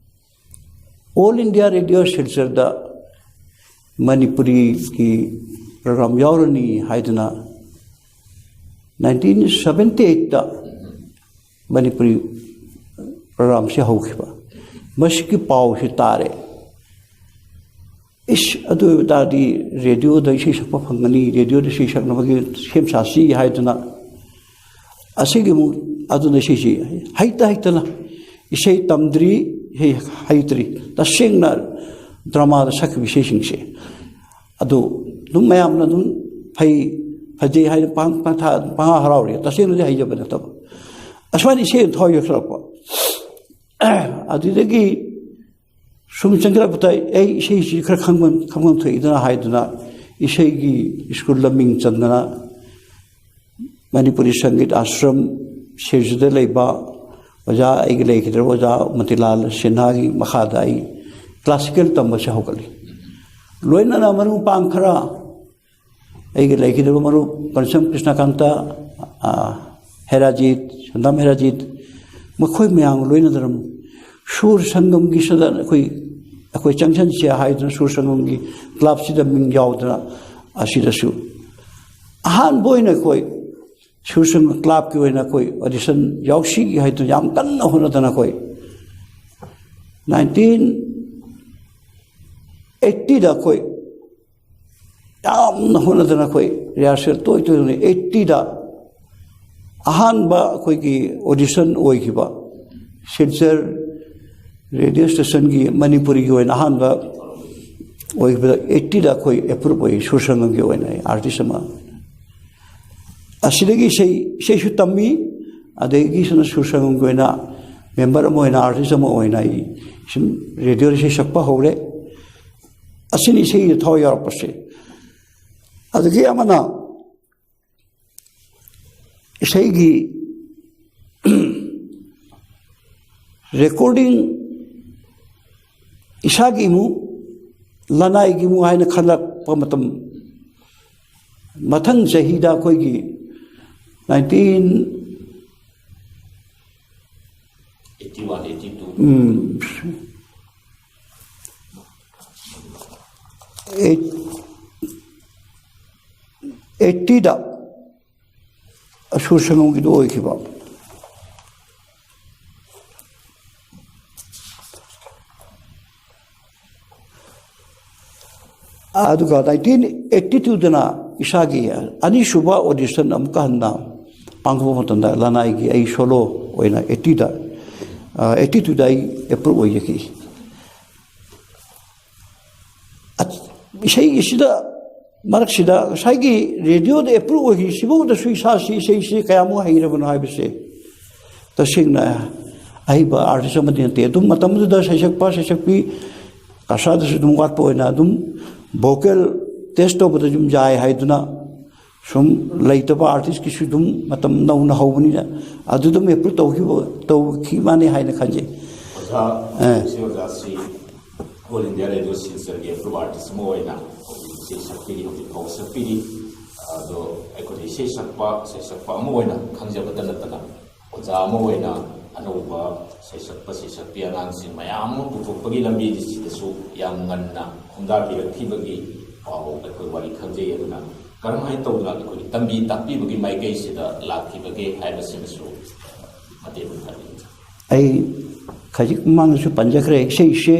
ꯑꯣꯜ ꯏꯟꯗꯤꯌꯥ ꯔꯦꯗꯤꯑꯣ ꯁꯤꯜꯆꯔꯗ ꯃꯅꯤꯄꯨꯔꯤꯒꯤ ꯄ꯭ꯔꯣꯒ꯭ꯔꯥꯝ ꯌꯥꯎꯔꯅꯤ ꯍꯥꯏꯗꯨꯅ ꯅꯥꯏꯟꯇꯤꯟ ꯁꯕꯦꯟꯇꯤ ꯑꯩꯠꯇ ꯃꯅꯤꯄꯨꯔꯤ ꯄ꯭ꯔꯣꯒ꯭ꯔꯥꯝꯁꯤ ꯍꯧꯈꯤꯕ꯫ ꯃꯁꯤꯒꯤ ꯄꯥꯎꯁꯤ ꯇꯥꯔꯦ꯫ ꯏꯁ, ꯑꯗꯨ ꯑꯣꯏꯕ ꯇꯥꯔꯗꯤ ꯔꯦꯗꯤꯑꯣꯗ ꯏꯁꯩ ꯁꯛꯄ ꯐꯪꯒꯅꯤ, ꯔꯦꯗꯤꯑꯣꯗ ꯏꯁꯩ ꯁꯛꯅꯕꯒꯤ ꯁꯦꯝ ꯁꯥꯁꯤ ꯍꯥꯏꯗꯨꯅ ꯑꯁꯤꯒꯤ ꯑꯃꯨꯛ ꯑꯗꯨꯅ ꯏꯁꯩꯁꯤ ꯍꯩꯇ ꯍꯩꯇꯅ ꯏꯁꯩ ꯇꯝꯗ꯭ꯔꯤ, ꯏꯁꯩ ꯍꯩꯇ꯭ꯔꯤ꯫ ꯇꯁꯦꯡꯅ ꯗ꯭ꯔꯃꯥꯗ ꯁꯛꯈꯤꯕ ꯏꯁꯩꯁꯤꯡꯁꯦ ꯑꯗꯨ ꯑꯗꯨꯝ ꯃꯌꯥꯝꯅ ꯑꯗꯨꯝ ꯐꯩ, ꯐꯖꯩ ꯍꯥꯏꯅ ꯄꯥꯡ-, ꯄꯥꯡꯊꯥ-, ꯄꯪꯍꯥ ꯍꯔꯥꯎꯔꯤ꯫ ꯇꯁꯦꯡꯅꯗꯤ ꯍꯩꯖꯕ ꯅꯠꯇꯕ꯫ ꯑꯁꯨꯃꯥꯏꯅ ꯏꯁꯩ ꯑꯃ ꯊꯋꯥꯏ ꯌꯥꯎꯁꯜꯂꯛꯄ꯫ ꯑꯗꯨꯗꯒꯤ ꯁꯨꯝ ꯆꯪꯁꯤꯜꯂꯛꯄꯗ ꯑꯩ ꯏꯁꯩꯁꯤ ꯈꯔ ꯈꯪꯐꯝ, ꯈꯪꯐꯝ ꯊꯣꯛꯏꯗꯅ ꯍꯥꯏꯗꯨꯅ ꯏꯁꯩꯒꯤ ꯁ꯭ꯀꯨꯜꯗ ꯃꯤꯡ ꯆꯟꯗꯅ ꯃꯅꯤꯄꯨꯔꯤ ꯁꯪꯒꯤꯠ ꯑꯥꯁ꯭ꯔꯝ ꯁꯤꯔꯖꯗ ꯂꯩꯕ ꯑꯣꯖꯥ, ꯑꯩꯒꯤ ꯂꯩꯈꯤꯗ꯭ꯔꯕ ꯑꯣꯖꯥ ꯃꯣꯇꯤꯂꯥꯜ ꯁꯤꯟꯍꯥꯒꯤ ꯃꯈꯥꯗ ꯑꯩ ꯀ꯭ꯂꯥꯁꯤꯀꯦꯜ ꯇꯝꯕꯁꯦ ꯍꯧꯒꯠꯂꯤ꯫ ꯂꯣꯏꯅꯅ ꯃꯔꯨꯞ ꯃꯄꯥꯡ ꯈꯔ, ꯑꯩꯒꯤ ꯂꯩꯈꯤꯗ꯭ꯔꯕ ꯃꯔꯨꯞ ꯄꯟꯆꯝ ꯀ꯭ꯔꯤꯁꯅꯀꯥꯟꯇ, ꯑ, ꯍꯦꯔꯥꯖꯤꯠ, ꯁꯟꯗꯥꯝ ꯍꯦꯔꯥꯖꯤꯠ, ꯃꯈꯣꯏ ꯃꯌꯥꯝꯒ ꯂꯣꯏꯅꯗꯅ ꯁꯨꯔ ꯁꯪꯒꯝꯒꯤ ꯁꯗꯟ ꯑꯩꯈꯣꯏ ꯑꯩꯈꯣꯏ ꯆꯪꯁꯟꯁꯦ ꯍꯥꯏꯗꯨꯅ ꯁꯨꯔ ꯁꯪꯒꯝꯒꯤ ꯀ꯭ꯂꯕꯁꯤꯗ ꯃꯤꯡ ꯌꯥꯎꯗꯅ ꯑꯁꯤꯗꯁꯨ ꯑꯍꯥꯟꯕ ꯑꯣꯏꯅ ꯑꯩꯈꯣꯏ ꯁꯨꯔ ꯁꯪꯒꯝ ꯀ꯭ꯂꯕꯀꯤ ꯑꯣꯏꯅ ꯑꯩꯈꯣꯏ ꯑꯣꯗꯤꯁꯟ ꯌꯥꯎꯁꯤ ꯍꯥꯏꯗꯨꯅ ꯌꯥꯝ ꯀꯟꯅ ꯍꯣꯠꯅꯗꯅ ꯑꯩꯈꯣꯏ ꯅꯥꯏꯟꯇꯤꯟ ꯑꯩꯠꯇꯤꯗ ꯑꯩꯈꯣꯏ ꯌꯥꯝꯅ ꯍꯣꯠꯅꯗꯅ ꯑꯩꯈꯣꯏ ꯔꯤꯍꯥꯔꯁꯦꯜ ꯇꯣꯏ ꯇꯣꯏꯅ ꯑꯩꯠꯇꯤꯗ ꯑꯍꯥꯟꯕ ꯑꯩꯈꯣꯏꯒꯤ ꯑꯣꯗꯤꯁꯟ ꯑꯣꯏꯈꯤꯕ ꯁꯤꯜꯆꯔ ꯔꯦꯗꯤꯑꯣ ꯁ꯭ꯇꯦꯁꯟꯒꯤ ꯃꯅꯤꯄꯨꯔꯤꯒꯤ ꯑꯣꯏꯅ ꯑꯍꯥꯟꯕ ꯑꯣꯏꯈꯤꯕꯗ ꯑꯩꯠꯇꯤꯗ ꯑꯩꯈꯣꯏ ꯑꯦꯄ꯭ꯔꯨꯞ ꯑꯣꯏ ꯁꯨꯔ ꯁꯪꯒꯝꯒꯤ ꯑꯣꯏꯅ ꯑꯥꯔꯇꯤꯁ ꯑꯃ ꯑꯁꯤꯗꯒꯤ ꯏꯁꯩ ꯏꯁꯩꯁꯨ ꯇꯝꯃꯤ ꯑꯗꯒꯤ ꯁꯨꯝ ꯁꯨꯔ ꯁꯪꯒꯝꯒꯤ ꯑꯣꯏꯅ ꯃꯦꯝꯕꯔ ꯑꯃ ꯑꯣꯏꯅ ꯑꯥꯔꯇꯤꯁ ꯑꯃ ꯑꯣꯏꯅ ꯑꯩ ꯁꯨꯝ ꯔꯦꯗꯤꯑꯣꯗ ꯏꯁꯩ ꯁꯛꯄ ꯍꯧꯔꯦ ꯑꯁꯤꯅꯤ ꯏꯁꯩꯗ ꯊꯋꯥꯏ ꯌꯥꯎꯔꯛꯄꯁꯦ ꯑꯗꯒꯤ ꯑꯃꯅ ꯏꯁꯩꯒꯤ ꯔꯦꯀꯣꯔꯗꯤꯡ ꯏꯁꯥꯒꯤ ꯏꯃꯨ ꯂꯅꯥꯏꯒꯤ ꯏꯃꯨ ꯍꯥꯏꯅ ꯈꯜꯂꯛꯄ ꯃꯇꯝ ꯃꯊꯪ ꯆꯍꯤꯗ ꯑꯩꯈꯣꯏꯒꯤ nineteen eighty one eighty two ꯎꯝ, ꯑꯩꯠ ꯑꯩꯠꯇꯤꯗ ꯑꯁꯨꯔ ꯁꯪꯒꯝꯒꯤꯗꯣ ꯑꯣꯏꯈꯤꯕ ꯑꯗꯨꯒ ꯅꯥꯏꯟꯇꯤꯟ ꯑꯩꯠꯇꯤ ꯇꯨꯗꯅ ꯏꯁꯥꯒꯤ ꯑꯅꯤꯁꯨꯕ ꯑꯣꯗꯤꯁꯟ ꯑꯃꯨꯛꯀ ꯍꯟꯅ ꯄꯥꯡꯊꯣꯛꯄ ꯃꯇꯝꯗ ꯂꯅꯥꯏꯒꯤ ꯑꯩ ꯁꯣꯂꯣ ꯑꯣꯏꯅ ꯑꯩꯠꯇꯤꯗ ꯑꯩꯠꯇꯤ ꯇꯨꯗ ꯑꯩ ꯑꯦꯄ꯭ꯔꯨꯞ ꯑꯣꯏꯖꯈꯤ ꯏꯁꯩꯒꯤꯁꯤꯗ ꯃꯔꯛꯁꯤꯗ ꯉꯁꯥꯏꯒꯤ ꯔꯦꯗꯤꯑꯣꯗ ꯑꯦꯄ꯭ꯔꯨꯞ ꯑꯣꯏꯈꯤꯕꯁꯤꯐꯥꯎꯗꯁꯨ ꯏꯁꯥꯁꯤ ꯏꯁꯩꯁꯤ ꯀꯌꯥꯃꯨꯛ ꯍꯩꯔꯕꯅꯣ ꯍꯥꯏꯕꯁꯦ ꯇꯁꯦꯡꯅ ꯑꯍꯩꯕ ꯑꯥꯔꯇꯤꯁ ꯑꯃꯗꯤ ꯅꯠꯇꯦ ꯑꯗꯨꯝ ꯃꯇꯝꯗꯨꯗ ꯁꯩꯁꯛꯄ ꯁꯩꯁꯛꯄꯤ ꯀꯁꯥꯗꯁꯨ ꯑꯗꯨꯝ ꯋꯥꯠꯄ ꯑꯣꯏꯅ ꯑꯗꯨꯝ ꯚꯣꯀꯦꯜ ꯇꯦꯁ ꯇꯧꯕꯗ ꯑꯗꯨꯝ ꯌꯥꯏ ꯍꯥꯏꯗꯨꯅ ꯁꯨꯝ ꯂꯩꯇꯕ ꯑꯥꯔꯇꯤꯁꯀꯤꯁꯨ ꯑꯗꯨꯝ ꯃꯇꯝ ꯅꯧꯅ ꯍꯧꯕꯅꯤꯅ ꯑꯗꯨꯗ ꯑꯦꯄ꯭ꯔꯨꯞ ꯇꯧꯈꯤꯕ ꯇꯧꯈꯤ ꯃꯥꯅꯤ ꯍꯥꯏꯅ ꯈꯟꯖꯩ ꯑꯣꯖꯥ ꯑꯦ꯫ ꯍꯧꯖꯤꯛ ꯑꯣꯖꯥꯁꯤ ꯑꯣꯜ ꯏꯟꯗꯤꯌꯥ ꯔꯦꯗꯤꯑꯣ ꯁꯤꯜꯆꯔꯒꯤ ꯑꯦꯄ꯭ꯔꯨꯞ ꯑꯥꯔꯇꯤꯁ ꯑꯃ ꯑꯣꯏꯅ ꯍꯧꯖꯤꯛ ꯏꯁꯩ ꯁꯛꯄꯤꯔꯤ ꯍꯧꯖꯤꯛ ꯐꯥꯎꯕ ꯁꯛꯄꯤꯔꯤ ꯑꯗꯣ ꯑꯩꯈꯣꯏꯗ ꯏꯁꯩ ꯁꯛꯄ ꯏꯁꯩ ꯁꯛꯄ ꯑꯃ ꯑꯣꯏꯅ ꯈꯪꯖꯕꯇ ꯅꯠꯇꯅ ꯑꯣꯖꯥ ꯑꯃ ꯑꯣꯏꯅ ꯑꯅꯧꯕ ꯁꯩꯁꯛꯄ ꯁꯩꯁꯛꯄꯤ ꯑꯉꯥꯡꯁꯤꯡ ꯃꯌꯥꯝ ꯑꯃ ꯄꯨꯊꯣꯛꯄꯒꯤ ꯂꯝꯕꯤꯁꯤꯗꯁꯨ ꯌꯥꯝ ꯉꯟꯅ ꯈꯣꯡꯗꯥꯕꯤꯔꯛꯈꯤꯕꯒꯤ ꯄꯥꯎ ꯑꯩꯈꯣꯏ ꯋꯥꯔꯤ ꯈꯪꯖꯩ꯫ ꯑꯗꯨꯅ ꯀꯔꯝꯍꯥꯏꯅ ꯇꯧꯅ ꯑꯩꯈꯣꯏꯒꯤ ꯇꯝꯕꯤ ꯇꯥꯛꯄꯤꯕꯒꯤ ꯃꯥꯏꯀꯩꯁꯤꯗ ꯂꯥꯛꯈꯤꯕꯒꯦ ꯍꯥꯏꯕꯁꯤꯃꯁꯨ ꯃꯇꯦꯛ ꯑꯃ ꯊꯝꯕꯤꯌꯨ꯫ ꯑꯩ ꯈꯖꯤꯛ ꯃꯃꯥꯡꯗꯁꯨ ꯄꯟꯖꯈ꯭ꯔꯦ, ꯏꯁꯩꯁꯦ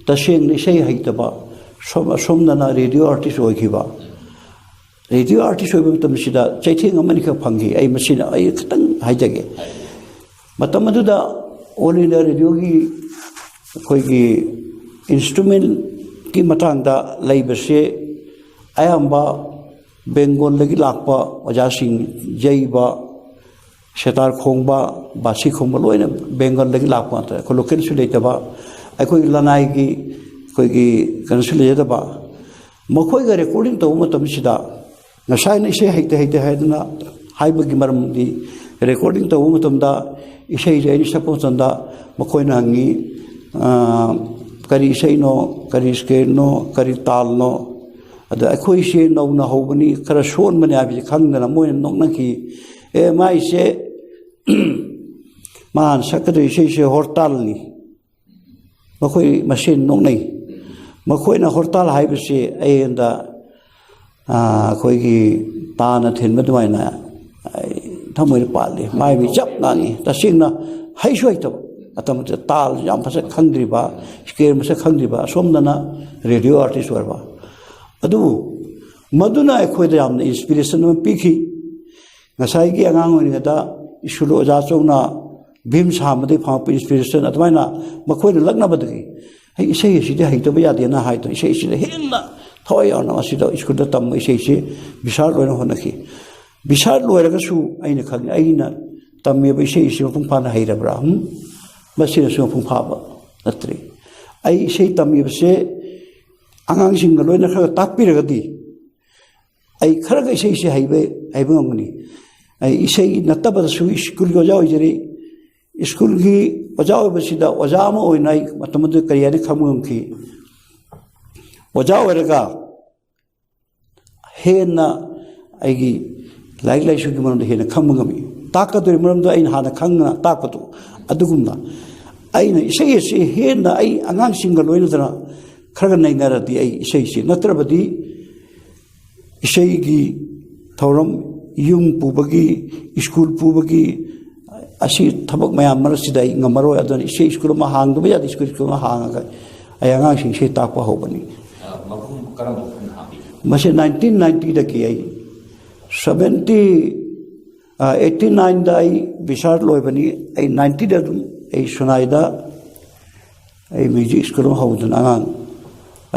ꯇꯁꯦꯡꯅ ꯏꯁꯩ ꯍꯩꯇꯕ, ꯁꯣꯝ ꯑꯁꯣꯝꯗꯅ ꯔꯦꯗꯤꯑꯣ ꯑꯥꯔꯇꯤꯁ ꯑꯣꯏꯈꯤꯕ꯫ ꯔꯦꯗꯤꯑꯣ ꯑꯥꯔꯇꯤꯁ ꯑꯣꯏꯕ ꯃꯇꯝꯁꯤꯗ ꯆꯩꯊꯦꯡ ꯑꯃꯅꯤꯈꯛ ꯐꯪꯈꯤ꯫ ꯑꯩ ꯃꯁꯤꯅ ꯑꯩ ꯈꯤꯇꯪ ꯍꯥꯏꯖꯒꯦ꯫ ꯃꯇꯝ ꯑꯗꯨꯗ ꯑꯣꯜ ꯏꯟꯗꯤꯌꯥ ꯔꯦꯗꯤꯑꯣꯒꯤ ꯑꯩꯈꯣꯏꯒꯤ ꯏꯟꯁꯇ꯭ꯔꯨꯃꯦꯟꯒꯤ ꯃꯇꯥꯡꯗ ꯂꯩꯕꯁꯦ ꯑꯌꯥꯝꯕ ꯕꯦꯡꯒꯣꯜꯗꯒꯤ ꯂꯥꯛꯄ ꯑꯣꯖꯥꯁꯤꯡ, ꯌꯩꯕ, ꯁꯦꯇꯥꯔ ꯈꯣꯡꯕ, ꯕꯥꯁꯤ ꯈꯣꯡꯕ ꯂꯣꯏꯅ ꯕꯦꯡꯒꯜꯗꯒꯤ ꯂꯥꯛꯄ ꯉꯥꯛꯇ꯫ ꯑꯩꯈꯣꯏ ꯂꯣꯀꯦꯜꯁꯨ ꯂꯩꯇꯕ, ꯑꯩꯈꯣꯏꯒꯤ ꯂꯅꯥꯏꯒꯤ ꯑꯩꯈꯣꯏꯒꯤ ꯀꯩꯅꯣꯁꯨ ꯂꯩꯖꯗꯕ꯫ ꯃꯈꯣꯏꯒ ꯔꯦꯀꯣꯔꯗꯤꯡ ꯇꯧꯕ ꯃꯇꯝꯁꯤꯗ ꯉꯁꯥꯏꯅ ꯏꯁꯩ ꯍꯩꯇꯦ ꯍꯩꯇꯦ ꯍꯥꯏꯗꯅ ꯍꯥꯏꯕꯒꯤ ꯃꯔꯝꯗꯤ, ꯔꯦꯀꯣꯔꯗꯤꯡ ꯇꯧꯕ ꯃꯇꯝꯗ ꯏꯁꯩꯁꯦ ꯑꯩꯅ ꯁꯛꯄ ꯃꯇꯝꯗ ꯃꯈꯣꯏꯅ ꯍꯪꯉꯤ, "ꯑꯥ, ꯀꯔꯤ ꯏꯁꯩꯅꯣ, ꯀꯔꯤ ꯁ꯭ꯀꯦꯜꯅꯣ, ꯀꯔꯤ ꯇꯥꯜꯅꯣ?" ꯑꯗ ꯑꯩꯈꯣꯏꯁꯦ ꯅꯧꯅ ꯍꯧꯕꯅꯤ, ꯈꯔ ꯁꯣꯟꯕꯅꯤ ꯍꯥꯏꯕꯁꯦ ꯈꯪꯗꯅ ꯃꯣꯏꯅ ꯅꯣꯛꯅꯈꯤ꯫ "ꯑꯦ, ꯃꯥꯏꯁꯦ, ꯃꯥꯅ ꯁꯛꯀꯗꯧꯔꯤ ꯏꯁꯩꯁꯦ ꯍꯣꯔꯇꯥꯜꯅꯤ"꯫ ꯃꯈꯣꯏ ꯃꯁꯦꯟ ꯅꯣꯛꯅꯩ꯫ ꯃꯈꯣꯏꯅ ꯍꯣꯔꯇꯥꯜ ꯍꯥꯏꯕꯁꯤ ꯑꯩꯉꯣꯟꯗ, ꯑꯥ, ꯑꯩꯈꯣꯏꯒꯤ ꯇꯥꯅ ꯊꯤꯟꯕ ꯑꯗꯨꯃꯥꯏꯅ ꯑꯩ ꯊꯃꯣꯏꯗ ꯄꯥꯜꯂꯤ꯫ ꯃꯥꯏ ꯃꯤ ꯆꯞ ꯉꯥꯡꯉꯤ꯫ ꯇꯁꯦꯡꯅ ꯍꯩꯁꯨ ꯍꯩꯇꯕ, ꯃꯇꯝ ꯑꯗꯨꯗ ꯇꯥꯜ ꯌꯥꯝ ꯐꯖꯅ ꯈꯪꯗ꯭ꯔꯤꯕ, ꯁ꯭ꯀꯦꯜ ꯃꯁꯛ ꯈꯪꯗ꯭ꯔꯤꯕ, ꯑꯁꯣꯝꯗꯅ ꯔꯦꯗꯤꯑꯣ ꯑꯥꯔꯇꯤꯁ ꯑꯣꯏꯔꯕ꯫ ꯑꯗꯨꯕꯨ ꯃꯗꯨꯅ ꯑꯩꯈꯣꯏꯗ ꯌꯥꯝꯅ ꯏꯟꯁꯄꯤꯔꯦꯁꯟ ꯑꯃ ꯄꯤꯈꯤ꯫ ꯉꯁꯥꯏꯒꯤ ꯑꯉꯥꯡ ꯑꯣꯏꯔꯤꯉꯩꯗ ꯁ꯭ꯀꯨꯜ ꯑꯣꯖꯥ ꯆꯧꯅ ꯚꯤꯝ ꯁꯥꯝꯕꯗꯒꯤ ꯐꯪꯉꯛꯄ ꯏꯟꯁꯄꯤꯔꯦꯁꯟ, ꯑꯗꯨꯃꯥꯏꯅ ꯃꯈꯣꯏꯅ ꯂꯛꯅꯕꯗꯒꯤ, "ꯑꯩ ꯏꯁꯩ ꯑꯁꯤꯗꯤ ꯍꯩꯇꯕ ꯌꯥꯗꯦꯅ" ꯍꯥꯏꯗꯅ ꯏꯁꯩ ꯑꯁꯤꯗ ꯍꯦꯟꯅ ꯊꯋꯥꯏ ꯌꯥꯎꯅ ꯑꯁꯤꯗ ꯁ꯭ꯀꯨꯜꯗ ꯇꯝꯕ ꯏꯁꯩꯁꯤ ꯕꯤꯁꯥꯔ ꯂꯣꯏꯅ ꯍꯣꯠꯅꯈꯤ꯫ ꯕꯤꯁꯥꯔ ꯂꯣꯏꯔꯒꯁꯨ ꯑꯩꯅ ꯈꯪꯉꯤ, ꯑꯩꯅ ꯇꯝꯃꯤꯕ ꯏꯁꯩ ꯑꯁꯤ ꯃꯄꯨꯡ ꯐꯥꯅ ꯍꯩꯔꯕ꯭ꯔꯥ? ꯍꯨꯝ? ꯃꯁꯤꯅꯁꯨ ꯃꯄꯨꯡ ꯐꯥꯕ ꯅꯠꯇ꯭ꯔꯤ꯫ ꯑꯩ ꯏꯁꯩ ꯇꯝꯃꯤꯕꯁꯦ ꯑꯉꯥꯡꯁꯤꯡꯅ ꯂꯣꯏꯅ ꯈꯔ ꯇꯥꯛꯄꯤꯔꯒꯗꯤ ꯑꯩ ꯈꯔꯒ ꯏꯁꯩꯁꯦ ꯍꯩꯕ, ꯍꯩꯕ ꯉꯝꯒꯅꯤ꯫ ꯑꯩ ꯏꯁꯩ ꯅꯠꯇꯕꯗꯁꯨ ꯁ꯭ꯀꯨꯜꯒꯤ ꯑꯣꯖꯥ ꯑꯣꯏꯖꯔꯤ꯫ ꯁ꯭ꯀꯨꯜꯒꯤ ꯑꯣꯖꯥ ꯑꯣꯏꯕꯁꯤꯗ ꯑꯣꯖꯥ ꯑꯃ ꯑꯣꯏꯅ ꯑꯩ ꯃꯇꯝ ꯑꯗꯨꯗ ꯀꯔꯤ ꯍꯥꯏꯅ ꯈꯪꯕ ꯉꯝꯈꯤ? ꯑꯣꯖꯥ ꯑꯣꯏꯔꯒ ꯍꯦꯟꯅ ꯑꯩꯒꯤ ꯂꯥꯏꯔꯤꯛ ꯂꯥꯏꯁꯨꯒꯤ ꯃꯔꯝꯗ ꯍꯦꯟꯅ ꯈꯪꯕ ꯉꯝꯃꯤ꯫ ꯇꯥꯛꯀꯗꯧꯔꯤ ꯃꯔꯝꯗꯣ ꯑꯩꯅ ꯍꯥꯟꯅ ꯈꯪꯅ ꯇꯥꯛꯄꯗꯣ꯫ ꯑꯗꯨꯒꯨꯝꯅ ꯑꯩꯅ ꯏꯁꯩ ꯑꯁꯤ ꯍꯦꯟꯅ ꯑꯩ ꯑꯉꯥꯡꯁꯤꯡꯒ ꯂꯣꯏꯅꯗꯅ ꯈꯔꯒ ꯅꯩꯅꯔꯗꯤ ꯑꯩ ꯏꯁꯩꯁꯤ, ꯅꯠꯇ꯭ꯔꯕꯗꯤ ꯏꯁꯩꯒꯤ ꯊꯧꯔꯝ, ꯌꯨꯝ ꯄꯨꯕꯒꯤ, ꯁ꯭ꯀꯨꯜ ꯄꯨꯕꯒꯤ, ꯑꯁꯤ ꯊꯕꯛ ꯃꯌꯥꯝ ꯃꯔꯛꯁꯤꯗ ꯑꯩ ꯉꯝꯃꯔꯣꯏ꯫ ꯑꯗꯨꯅ ꯏꯁꯩ ꯁ꯭ꯀꯨꯜ ꯑꯃ ꯍꯥꯡꯗꯕ ꯌꯥꯗꯦ, ꯁ꯭ꯀꯨꯜ, ꯁ꯭ꯀꯨꯜ ꯑꯃ ꯍꯥꯡꯉꯒ ꯑꯩ ꯑꯉꯥꯡꯁꯤꯡ ꯏꯁꯩ ꯇꯥꯛꯄ ꯍꯧꯕꯅꯤ꯫ ꯑ, ꯃꯐꯝ ꯀꯔꯝꯕ ꯃꯐꯝꯗ ꯍꯥꯡꯕꯤꯕꯅꯣ? ꯃꯁꯤ ꯅꯥꯏꯟꯇꯤꯟ ꯅꯥꯏꯟꯇꯤꯗꯒꯤ ꯑꯩ ꯁꯕꯦꯟꯇꯤ, ꯑ, ꯑꯩꯠꯇꯤ ꯅꯥꯏꯟꯗ ꯑꯩ ꯕꯤꯁꯥꯔ ꯂꯣꯏꯕꯅꯤ꯫ ꯑꯩ ꯅꯥꯏꯟꯇꯤꯗ ꯑꯗꯨꯝ ꯑꯩ ꯁꯨꯅꯥꯏꯗ ꯑꯩ ꯃ꯭ꯌꯨꯖꯤꯛ ꯁ꯭ꯀꯨꯜ ꯑꯃ ꯍꯧꯗꯨꯅ ꯑꯉꯥꯡ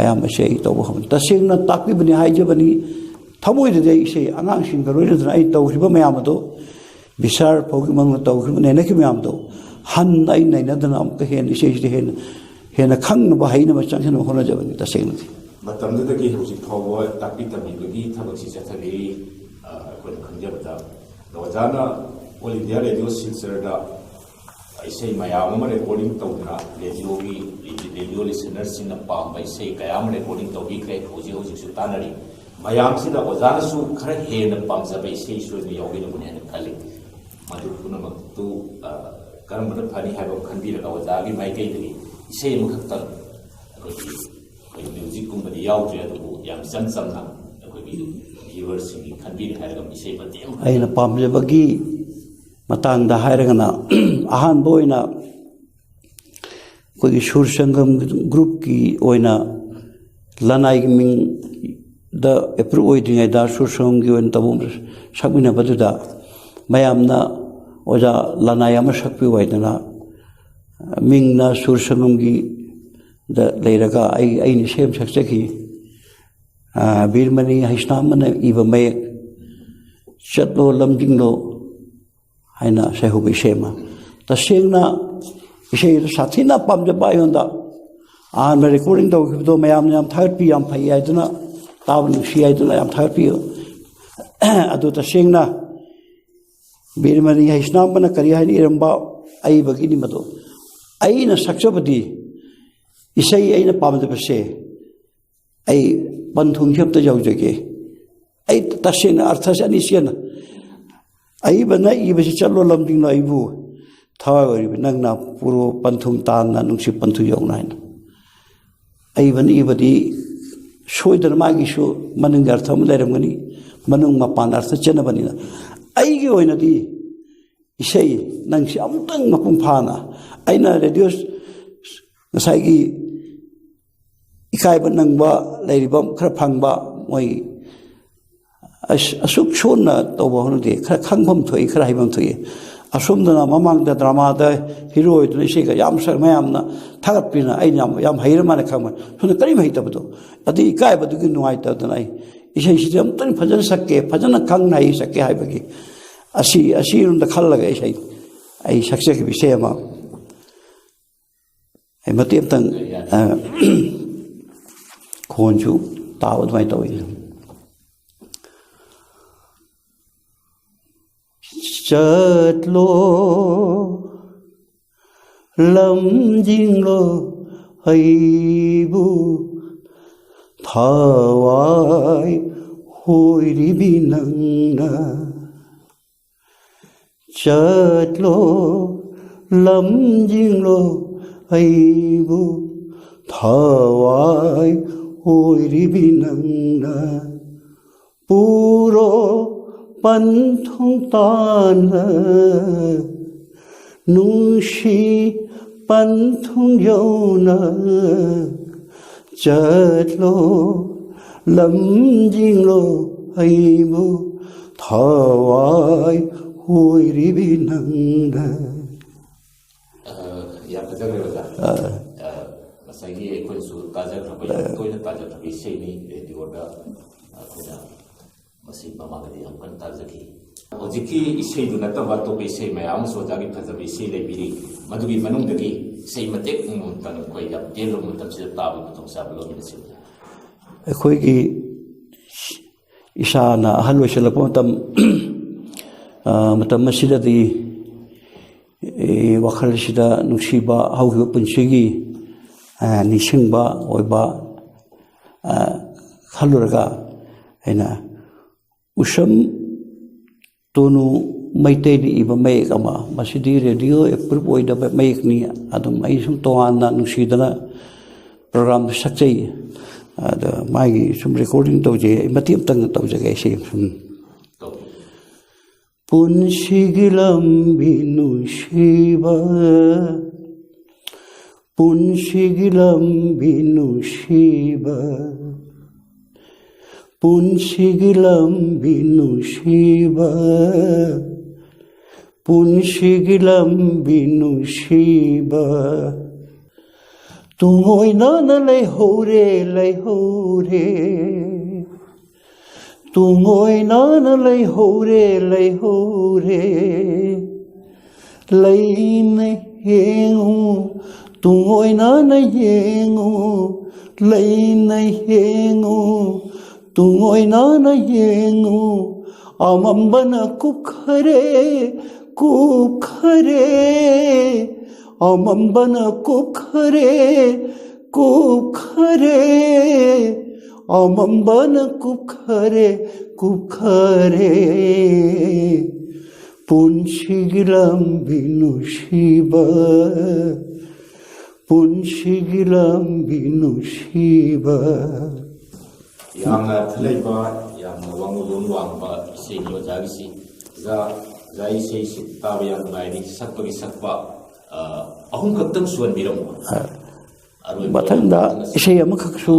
ꯑꯌꯥꯝꯕꯁꯦ ꯑꯩ ꯇꯧꯕ ꯍꯧꯅꯤ꯫ ꯇꯁꯦꯡꯅ ꯇꯥꯛꯄꯤꯕꯅꯤ ꯍꯥꯏꯖꯕꯅꯤ꯫ ꯊꯃꯣꯏꯗꯗꯤ ꯑꯩ ꯏꯁꯩ ꯑꯉꯥꯡꯁꯤꯡꯒ ꯂꯣꯏꯅꯗꯅ ꯑꯩ ꯇꯧꯈꯤꯕ ꯃꯌꯥꯝ ꯑꯗꯣ, ꯕꯤꯁꯥꯔ ꯐꯥꯎꯒꯤ ꯃꯅꯨꯡꯗ ꯇꯧꯈꯤꯕ, ꯅꯩꯅꯈꯤꯕ ꯃꯌꯥꯝꯗꯣ ꯍꯟꯅ ꯑꯩ ꯅꯩꯅꯗꯅ ꯑꯃꯨꯛꯀ ꯍꯦꯟꯅ ꯏꯁꯩꯁꯤꯗ ꯍꯦꯟꯅ, ꯍꯦꯟꯅ ꯈꯪꯅꯕ, ꯍꯩꯅꯕ, ꯆꯪꯁꯤꯟꯅꯕ ꯍꯣꯠꯅꯖꯕꯅꯤ ꯇꯁꯦꯡꯅꯗꯤ꯫ ꯃꯇꯝꯗꯨꯗꯒꯤ ꯍꯧꯖꯤꯛ ꯐꯥꯎꯕ ꯇꯥꯛꯄꯤ ꯇꯝꯕꯤꯕꯒꯤ ꯊꯕꯛꯁꯤ ꯆꯠꯊꯕꯤꯔꯤ꯫ ꯑ, ꯑꯩꯈꯣꯏꯅ ꯈꯪꯖꯕꯗ ꯑꯣꯖꯥꯅ ꯑꯣꯜ ꯏꯟꯗꯤꯌꯥ ꯔꯦꯗꯤꯑꯣ ꯁꯤꯜꯆꯔꯗ ꯏꯁꯩ ꯃꯌꯥꯝ ꯑꯃ ꯔꯦꯀꯣꯔꯗꯤꯡ ꯇꯧꯗꯨꯅ ꯔꯦꯗꯤꯑꯣꯒꯤ, ꯔꯦꯗꯤꯑꯣ ꯂꯤꯁꯅꯔꯁꯤꯡꯅ ꯄꯥꯝꯕ ꯏꯁꯩ ꯀꯌꯥ ꯑꯃ ꯔꯦꯀꯣꯔꯗꯤꯡ ꯇꯧꯕꯤꯈ꯭ꯔꯦ, ꯍꯧꯖꯤꯛ ꯍꯧꯖꯤꯛꯁꯨ ꯇꯥꯟꯅꯔꯤ꯫ ꯃꯌꯥꯝꯁꯤꯗ ꯑꯣꯖꯥꯅꯁꯨ ꯈꯔ ꯍꯦꯟꯅ ꯄꯥꯝꯖꯕ ꯏꯁꯩ ꯁꯣꯏꯗꯅ ꯌꯥꯎꯕꯤꯔꯝꯒꯅꯤ ꯍꯥꯏꯅ ꯈꯜꯂꯤ꯫ ꯃꯗꯨ ꯄꯨꯝꯅꯃꯛꯇꯨ, ꯑ, ꯀꯔꯝꯕꯅ ꯐꯅꯤ ꯍꯥꯏꯕ ꯑꯃ ꯈꯟꯕꯤꯔꯒ ꯑꯣꯖꯥꯒꯤ ꯃꯥꯏꯀꯩꯗꯒꯤ ꯏꯁꯩ ꯑꯃꯈꯛꯇꯪ, ꯑꯩꯈꯣꯏꯒꯤ, ꯑꯩꯈꯣꯏ ꯃ꯭ꯌꯨꯖꯤꯛꯀꯨꯝꯕꯗꯤ ꯌꯥꯎꯗ꯭ꯔꯦ, ꯑꯗꯨꯕꯨ ꯌꯥꯝ ꯏꯆꯝ ꯆꯝꯅ ꯑꯩꯈꯣꯏꯒꯤ ꯚ꯭ꯌꯨꯋꯔꯁꯤꯡꯒꯤ ꯈꯟꯕꯤꯔꯦ ꯍꯥꯏꯔꯒ ꯏꯁꯩ ꯃꯇꯦꯛ ꯑꯃ ꯑꯩꯅ ꯄꯥꯝꯖꯕꯒꯤ ꯃꯇꯥꯡꯗ ꯍꯥꯏꯔꯒꯅ, ꯑꯍꯥꯟꯕ ꯑꯣꯏꯅ ꯑꯩꯈꯣꯏꯒꯤ ꯁꯨꯔ ꯁꯪꯒꯝ ꯒ꯭ꯔꯨꯞꯀꯤ ꯑꯣꯏꯅ ꯂꯅꯥꯏꯒꯤ ꯃꯤꯡꯗ ꯑꯦꯄ꯭ꯔꯨꯞ ꯑꯣꯏꯗ꯭ꯔꯤꯉꯩꯗ ꯁꯨꯔ ꯁꯪꯒꯝꯒꯤ ꯑꯣꯏꯅ ꯇꯧꯕ ꯁꯛꯃꯤꯟꯅꯕꯗꯨꯗ ꯃꯌꯥꯝꯅ ꯑꯣꯖꯥ ꯂꯅꯥꯏ ꯑꯃ ꯁꯛꯄꯤꯌꯨ ꯍꯥꯏꯗꯅ ꯃꯤꯡꯅ ꯁꯨꯔ ꯁꯪꯒꯝꯒꯤꯗ ꯂꯩꯔꯒ ꯑꯩ, ꯑꯩꯅ ꯏꯁꯩ ꯑꯃ ꯁꯛꯆꯈꯤ꯫ ꯑ, ꯕꯤꯔꯃꯅꯤ ꯍꯩꯁꯅꯥꯝꯕꯅ ꯏꯕ ꯃꯌꯦꯛ, "ꯆꯠꯂꯣ ꯂꯝꯖꯤꯡꯂꯣ" ꯍꯥꯏꯅ ꯁꯩꯍꯧꯕ ꯏꯁꯩ ꯑꯃ꯫ ꯇꯁꯦꯡꯅ ꯏꯁꯩ ꯑꯗꯨ ꯁꯥꯊꯤꯅ ꯄꯥꯝꯖꯕ ꯑꯩꯉꯣꯟꯗ꯫ ꯑꯍꯥꯟꯕ ꯔꯦꯀꯣꯔꯗꯤꯡ ꯇꯧꯈꯤꯕꯗꯣ ꯃꯌꯥꯝꯅ ꯌꯥꯝ ꯊꯥꯒꯠꯄꯤ, ꯌꯥꯝ ꯐꯩ ꯍꯥꯏꯗꯨꯅ, ꯇꯥꯕ ꯅꯨꯡꯁꯤ ꯍꯥꯏꯗꯨꯅ ꯌꯥꯝ ꯊꯥꯒꯠꯄꯤ꯫ ꯑꯗꯨ ꯇꯁꯦꯡꯅ ꯕꯤꯔꯃꯅꯤ ꯍꯩꯁꯅꯥꯝꯕꯅ ꯀꯔꯤ ꯍꯥꯏꯅ ꯏꯔꯝꯕ ꯑꯏꯕꯒꯤꯅꯤ ꯃꯗꯨ꯫ ꯑꯩꯅ ꯁꯛꯆꯕꯗꯤ, ꯏꯁꯩ ꯑꯩꯅ ꯄꯥꯝꯖꯕꯁꯦ, ꯑꯩ ꯄꯟꯊꯨꯡꯁꯤ ꯑꯝꯇ ꯌꯧꯖꯒꯦ꯫ ꯑꯩ ꯇꯁꯦꯡꯅ ꯑꯔꯊꯁꯦ ꯑꯅꯤ ꯆꯦꯟꯅ, ꯑꯏꯕꯅ ꯏꯕꯁꯤ ꯆꯠꯂꯣ ꯂꯝꯖꯤꯡꯂꯣ ꯑꯩꯕꯨ, ꯊꯋꯥꯏ ꯑꯣꯏꯔꯤꯕ ꯅꯪꯅ ꯄꯨꯔꯣ ꯄꯟꯊꯨꯡ ꯇꯥꯟꯅ ꯅꯨꯡꯁꯤ ꯄꯟꯊꯨꯡ ꯌꯧꯅ ꯍꯥꯏꯅ꯫ ꯑꯏꯕꯅ ꯏꯕꯗꯤ ꯁꯣꯏꯗꯅ ꯃꯥꯒꯤꯁꯨ ꯃꯅꯨꯡꯒꯤ ꯑꯔꯊ ꯑꯃ ꯂꯩꯔꯝꯒꯅꯤ, ꯃꯅꯨꯡ ꯃꯄꯥꯟ ꯑꯔꯊ ꯆꯦꯟꯅꯕꯅꯤꯅ꯫ ꯑꯩꯒꯤ ꯑꯣꯏꯅꯗꯤ ꯏꯁꯩ ꯅꯪꯁꯤ ꯑꯃꯨꯛꯇꯪ ꯃꯄꯨꯡ ꯐꯥꯅ, ꯑꯩꯅ ꯔꯦꯗꯤꯑꯣ ꯉꯁꯥꯏꯒꯤ ꯏꯀꯥꯏꯕ ꯅꯪꯕ ꯂꯩꯔꯤꯕ ꯈꯔ ꯐꯪꯕ ꯃꯣꯏ ꯑꯁ, ꯑꯁꯨꯛ ꯁꯣꯟꯅ ꯇꯧꯕ ꯍꯧꯅꯗꯦ, ꯈꯔ ꯈꯪꯐꯝ ꯊꯣꯛꯏ, ꯈꯔ ꯍꯩꯐꯝ ꯊꯣꯛꯏ꯫ ꯑꯁꯣꯝꯗꯅ ꯃꯃꯥꯡꯗ ꯗ꯭ꯔꯃꯥꯗ ꯍꯤꯔꯣ ꯑꯣꯏꯗꯨꯅ ꯏꯁꯩꯒ ꯌꯥꯝ ꯁꯛ, ꯃꯌꯥꯝꯅ ꯊꯥꯒꯠꯄꯤꯅ ꯑꯩꯅ ꯌꯥꯝ, ꯌꯥꯝ ꯍꯩꯔ ꯃꯥꯜꯂꯦ ꯈꯪꯕ, ꯁꯣꯝꯗ ꯀꯔꯤꯝ ꯍꯩꯇꯕꯗꯣ꯫ ꯑꯗꯨꯒꯤ ꯏꯀꯥꯏꯕꯗꯨꯒꯤ ꯅꯨꯡꯉꯥꯏꯇꯗꯅ ꯑꯩ ꯏꯁꯩꯁꯤꯗꯤ ꯑꯃꯨꯛꯇꯪ ꯐꯖꯅ ꯁꯛꯀꯦ, ꯐꯖꯅ ꯈꯪꯅ ꯍꯩ ꯁꯛꯀꯦ ꯍꯥꯏꯕꯒꯤ ꯑꯁꯤ, ꯑꯁꯤꯔꯣꯝꯗ ꯈꯜꯂꯒ ꯏꯁꯩ ꯑꯩ ꯁꯛꯆꯈꯤꯕ ꯏꯁꯩ ꯑꯃ꯫ ꯑꯩ ꯃꯇꯦꯛ ꯑꯃꯇꯪ, ꯑ, ꯈꯣꯟꯁꯨ ꯇꯥꯕ ꯑꯗꯨꯃꯥꯏꯅ ꯇꯧꯋꯤ꯫ ꯆꯠꯂꯣ, ꯂꯝꯖꯤꯡꯂꯣ ꯑꯩꯕꯨ, ꯊꯋꯥꯏ ꯍꯣꯏꯔꯤꯕꯤ ꯅꯪꯅ꯫ ꯆꯠꯂꯣ, ꯂꯝꯖꯤꯡꯂꯣ ꯑꯩꯕꯨ, ꯊꯋꯥꯏ ꯍꯣꯏꯔꯤꯕꯤ ꯅꯪꯅ꯫ ꯄꯨꯔꯣ ꯄꯟꯊꯨꯡ ꯇꯥꯟꯅ, ꯅꯨꯡꯁꯤ ꯄꯟꯊꯨꯡ ꯌꯧꯅ꯫ ꯆꯠꯂꯣ, ꯂꯝꯖꯤꯡꯂꯣ ꯑꯩꯕꯨ, ꯊꯋꯥꯏ ꯍꯣꯏꯔꯤꯕꯤ ꯅꯪꯅ꯫ ꯑ, ꯌꯥꯝ ꯐꯖꯈ꯭ꯔꯦ ꯑꯣꯖꯥ꯫ ꯑ꯫ ꯑ, ꯉꯁꯥꯏꯒꯤ ꯑꯩꯈꯣꯏꯅꯁꯨ ꯇꯥꯖꯈ꯭ꯔꯕ, ꯌꯥꯝ ꯇꯣꯏꯅ ꯇꯥꯖꯈ꯭ꯔꯕ ꯏꯁꯩꯅꯤ ꯔꯦꯗꯤꯑꯣꯗ꯫ ꯑꯩꯈꯣꯏꯅ ꯃꯁꯤ ꯃꯃꯥꯡꯗꯗꯤ ꯌꯥꯝ ꯀꯟꯅ ꯇꯥꯖꯈꯤ꯫ ꯍꯧꯖꯤꯛꯀꯤ ꯏꯁꯩꯗꯨ ꯅꯠꯇꯕ ꯑꯇꯣꯞꯄ ꯏꯁꯩ ꯃꯌꯥꯝ ꯑꯃꯁꯨ ꯑꯣꯖꯥꯒꯤ ꯐꯖꯕ ꯏꯁꯩ ꯂꯩꯕꯤꯔꯤ꯫ ꯃꯗꯨꯒꯤ ꯃꯅꯨꯡꯗꯒꯤ ꯏꯁꯩ ꯃꯇꯦꯛ ꯑꯃꯃꯝꯇꯪ ꯑꯩꯈꯣꯏ ꯌꯥꯝ ꯇꯦꯜꯂꯕ ꯃꯇꯝꯁꯤꯗ ꯇꯥꯕꯒꯤ ꯈꯨꯗꯣꯡꯆꯥꯕ ꯂꯧꯃꯤꯟꯅꯁꯤ꯫ ꯑꯩꯈꯣꯏꯒꯤ ꯏꯁꯥꯅ ꯑꯍꯜ ꯑꯣꯏꯁꯤꯜꯂꯛꯄ ꯃꯇꯝ, ꯑ, ꯃꯇꯝ ꯑꯁꯤꯗꯗꯤ, ꯑꯦ, ꯋꯥꯈꯜꯁꯤꯗ ꯅꯨꯡꯁꯤꯕ ꯍꯧꯈꯤꯕ ꯄꯨꯟꯁꯤꯒꯤ, ꯑ, ꯅꯤꯡꯁꯤꯡꯕ ꯑꯣꯏꯕ, ꯑ, ꯈꯜꯂꯨꯔꯒ ꯑꯩꯅ ꯎꯁꯝ ꯇꯣꯅꯨ ꯃꯩꯇꯩꯅ ꯏꯕ ꯃꯌꯦꯛ ꯑꯃ, ꯃꯁꯤꯗꯤ ꯔꯦꯗꯤꯑꯣ ꯑꯦꯄ꯭ꯔꯨꯞ ꯑꯣꯏꯗꯕ ꯃꯌꯦꯛꯅꯤ꯫ ꯑꯗꯨꯝ ꯑꯩ ꯁꯨꯝ ꯇꯣꯉꯥꯟꯅ ꯅꯨꯡꯁꯤꯗꯅ ꯄ꯭ꯔꯣꯒ꯭ꯔꯥꯝꯗ ꯁꯛꯆꯩ꯫ ꯑꯗ ꯃꯥꯒꯤ ꯁꯨꯝ ꯔꯦꯀꯣꯔꯗꯤꯡ ꯇꯧꯖꯩ꯫ ꯑꯩ ꯃꯇꯦꯛ ꯑꯃꯇꯪ ꯇꯧꯖꯒꯦ ꯏꯁꯩ ꯁꯨꯝ꯫ ꯄꯨꯟꯁꯤꯒꯤ ꯂꯝꯕꯤ ꯅꯨꯡꯁꯤꯕ, ꯄꯨꯟꯁꯤꯒꯤ ꯂꯝꯕꯤ ꯅꯨꯡꯁꯤꯕ, ꯄꯨꯟꯁꯤꯒꯤ ꯂꯝꯕꯤ ꯅꯨꯡꯁꯤꯕ, ꯄꯨꯟꯁꯤꯒꯤ ꯂꯝꯕꯤ ꯅꯨꯡꯁꯤꯕ꯫ ꯇꯨꯡꯑꯣꯏꯅꯅ ꯂꯩꯍꯧꯔꯦ, ꯂꯩꯍꯧꯔꯦ꯫ ꯇꯨꯡꯑꯣꯏꯅꯅ ꯂꯩꯍꯧꯔꯦ, ꯂꯩꯍꯧꯔꯦ꯫ ꯂꯩꯅ ꯌꯦꯡꯉꯨ, ꯇꯨꯡꯑꯣꯏꯅꯅ ꯌꯦꯡꯉꯨ, ꯂꯩꯅ ꯌꯦꯡꯉꯨ, ꯇꯨꯡꯑꯣꯏꯅꯅ ꯌꯦꯡꯉꯨ꯫ ꯑꯃꯝꯕꯅ ꯀꯨꯞꯈꯔꯦ, ꯀꯨꯞꯈꯔꯦ꯫ ꯑꯃꯝꯕꯅ ꯀꯨꯞꯈꯔꯦ, ꯀꯨꯞꯈꯔꯦ꯫ ꯑꯃꯝꯕꯅ ꯀꯨꯞꯈꯔꯦ, ꯀꯨꯞꯈꯔꯦ꯫ ꯄꯨꯟꯁꯤꯒꯤ ꯂꯝꯕꯤ ꯅꯨꯡꯁꯤꯕ, ꯄꯨꯟꯁꯤꯒꯤ ꯂꯝꯕꯤ ꯅꯨꯡꯁꯤꯕ꯫ ꯌꯥꯝꯅ ꯐꯖꯕ, ꯌꯥꯝꯅ ꯋꯥꯉꯨꯂꯣꯟ ꯋꯥꯡꯕ ꯏꯁꯩꯅꯤ ꯑꯣꯖꯥꯒꯤꯁꯤ꯫ ꯑꯣꯖꯥ, ꯑꯣꯖꯥ ꯏꯁꯩꯁꯤ ꯇꯥꯕ ꯌꯥꯝ ꯅꯨꯡꯉꯥꯏꯔꯤ꯫ ꯁꯛꯄꯒꯤ ꯁꯛꯄ, ꯑ, ꯑꯍꯨꯝ ꯈꯛꯇꯪ ꯁꯨꯍꯟꯕꯤꯔꯝꯃꯨ꯫ ꯑꯔꯣꯏꯕ ꯃꯊꯪꯗ ꯏꯁꯩ ꯑꯃꯈꯛꯁꯨ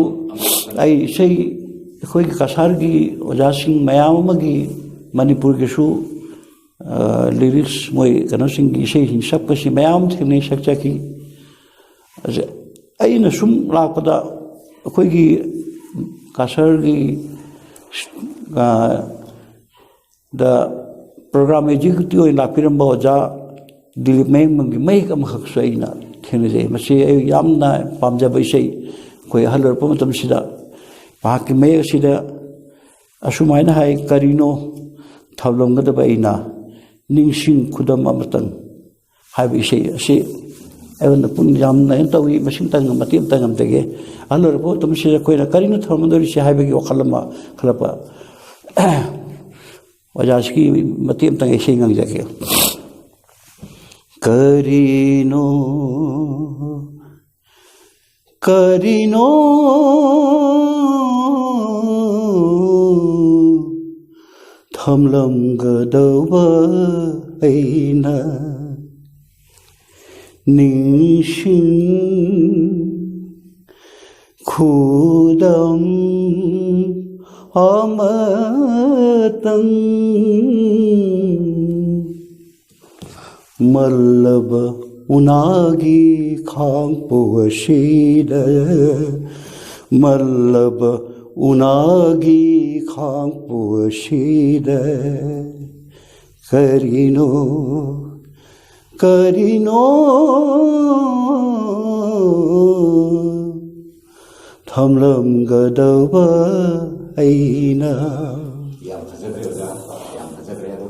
ꯑꯩ ꯏꯁꯩ ꯑꯩꯈꯣꯏꯒꯤ ꯀꯁꯥꯔꯒꯤ ꯑꯣꯖꯥꯁꯤꯡ ꯃꯌꯥꯝ ꯑꯃꯒꯤ ꯃꯅꯤꯄꯨꯔꯒꯤꯁꯨ, ꯑ, ꯂꯤꯔꯤꯛꯁ ꯃꯣꯏ ꯀꯩꯅꯣꯁꯤꯡꯒꯤ ꯏꯁꯩꯁꯤꯡ ꯁꯛꯄꯁꯤ ꯃꯌꯥꯝ ꯊꯦꯡꯅꯩ, ꯁꯛꯆꯈꯤ꯫ ꯑꯁꯤ ꯑꯩꯅ ꯁꯨꯝ ꯂꯥꯛꯄꯗ ꯑꯩꯈꯣꯏꯒꯤ ꯀꯁꯥꯔꯒꯤ, ꯑ, ꯗ ꯄ꯭ꯔꯣꯒ꯭ꯔꯥꯝ ꯑꯦꯛꯖꯤꯀ꯭ꯌꯨꯇꯤꯚ ꯑꯣꯏꯅ ꯂꯥꯛꯄꯤꯔꯝꯕ ꯑꯣꯖꯥ ꯗꯤꯂꯤꯞ ꯃꯌꯦꯡꯕꯝꯒꯤ ꯃꯌꯦꯛ ꯑꯃꯈꯛꯁꯨ ꯑꯩꯅ ꯊꯦꯡꯅꯖꯩ꯫ ꯃꯁꯤ ꯑꯩ ꯌꯥꯝꯅ ꯄꯥꯝꯖꯕ ꯏꯁꯩ꯫ ꯑꯩꯈꯣꯏ ꯑꯍꯜ ꯑꯣꯏꯔꯛꯄ ꯃꯇꯝꯁꯤꯗ ꯃꯍꯥꯛꯀꯤ ꯃꯌꯦꯛ ꯑꯁꯤꯗ ꯑꯁꯨꯃꯥꯏꯅ ꯍꯥꯏ: "ꯀꯔꯤꯅꯣ ꯊꯝꯂꯝꯒꯗꯕ ꯑꯩꯅ ꯅꯤꯡꯁꯤꯡ ꯈꯨꯗꯝ ꯑꯃꯇꯪ" ꯍꯥꯏꯕ ꯏꯁꯩ ꯑꯁꯤ ꯑꯩꯉꯣꯟꯗ ꯄꯨꯛꯅꯤꯡ ꯌꯥꯝꯅ ꯀꯩꯅꯣ ꯇꯧꯏ꯫ ꯃꯁꯤꯝꯇꯪ, ꯃꯇꯦꯛ ꯑꯃꯇꯪ ꯉꯝꯖꯒꯦ꯫ ꯑꯍꯜ ꯑꯣꯏꯔꯛꯄ ꯃꯇꯝꯁꯤꯗ ꯑꯩꯈꯣꯏꯅ ꯀꯔꯤꯅꯣ ꯊꯝꯂꯝꯒꯗꯧꯔꯤꯁꯦ ꯍꯥꯏꯕꯒꯤ ꯋꯥꯈꯜ ꯑꯃ ꯈꯜꯂꯛꯄ꯫ ꯑꯣꯖꯥꯁꯤꯒꯤ ꯃꯇꯦꯛ ꯑꯃꯇꯪ ꯏꯁꯩ ꯉꯪꯖꯒꯦ꯫ ꯀꯔꯤꯅꯣ, ꯀꯔꯤꯅꯣ ꯊꯝꯂꯝꯒꯗꯧꯕ ꯑꯩꯅ ꯅꯤꯡꯁꯤꯡ ꯈꯨꯗꯝ ꯑꯃꯇꯪ꯫ ꯃꯜꯂꯕ ꯎꯅꯥꯒꯤ ꯈꯥꯡꯄꯣ ꯑꯁꯤꯗ, ꯃꯜꯂꯕ ꯎꯅꯥꯒꯤ ꯈꯥꯡꯄꯣ ꯑꯁꯤꯗ ꯀꯔꯤꯅꯣ, ꯀꯔꯤꯅꯣ ꯊꯝꯂꯝꯒꯗꯧꯕ ꯑꯩꯅ꯫ ꯌꯥꯝ ꯐꯖꯈ꯭ꯔꯦ ꯑꯣꯖꯥ, ꯌꯥꯝ ꯐꯖꯈ꯭ꯔꯦ꯫ ꯑꯗꯣ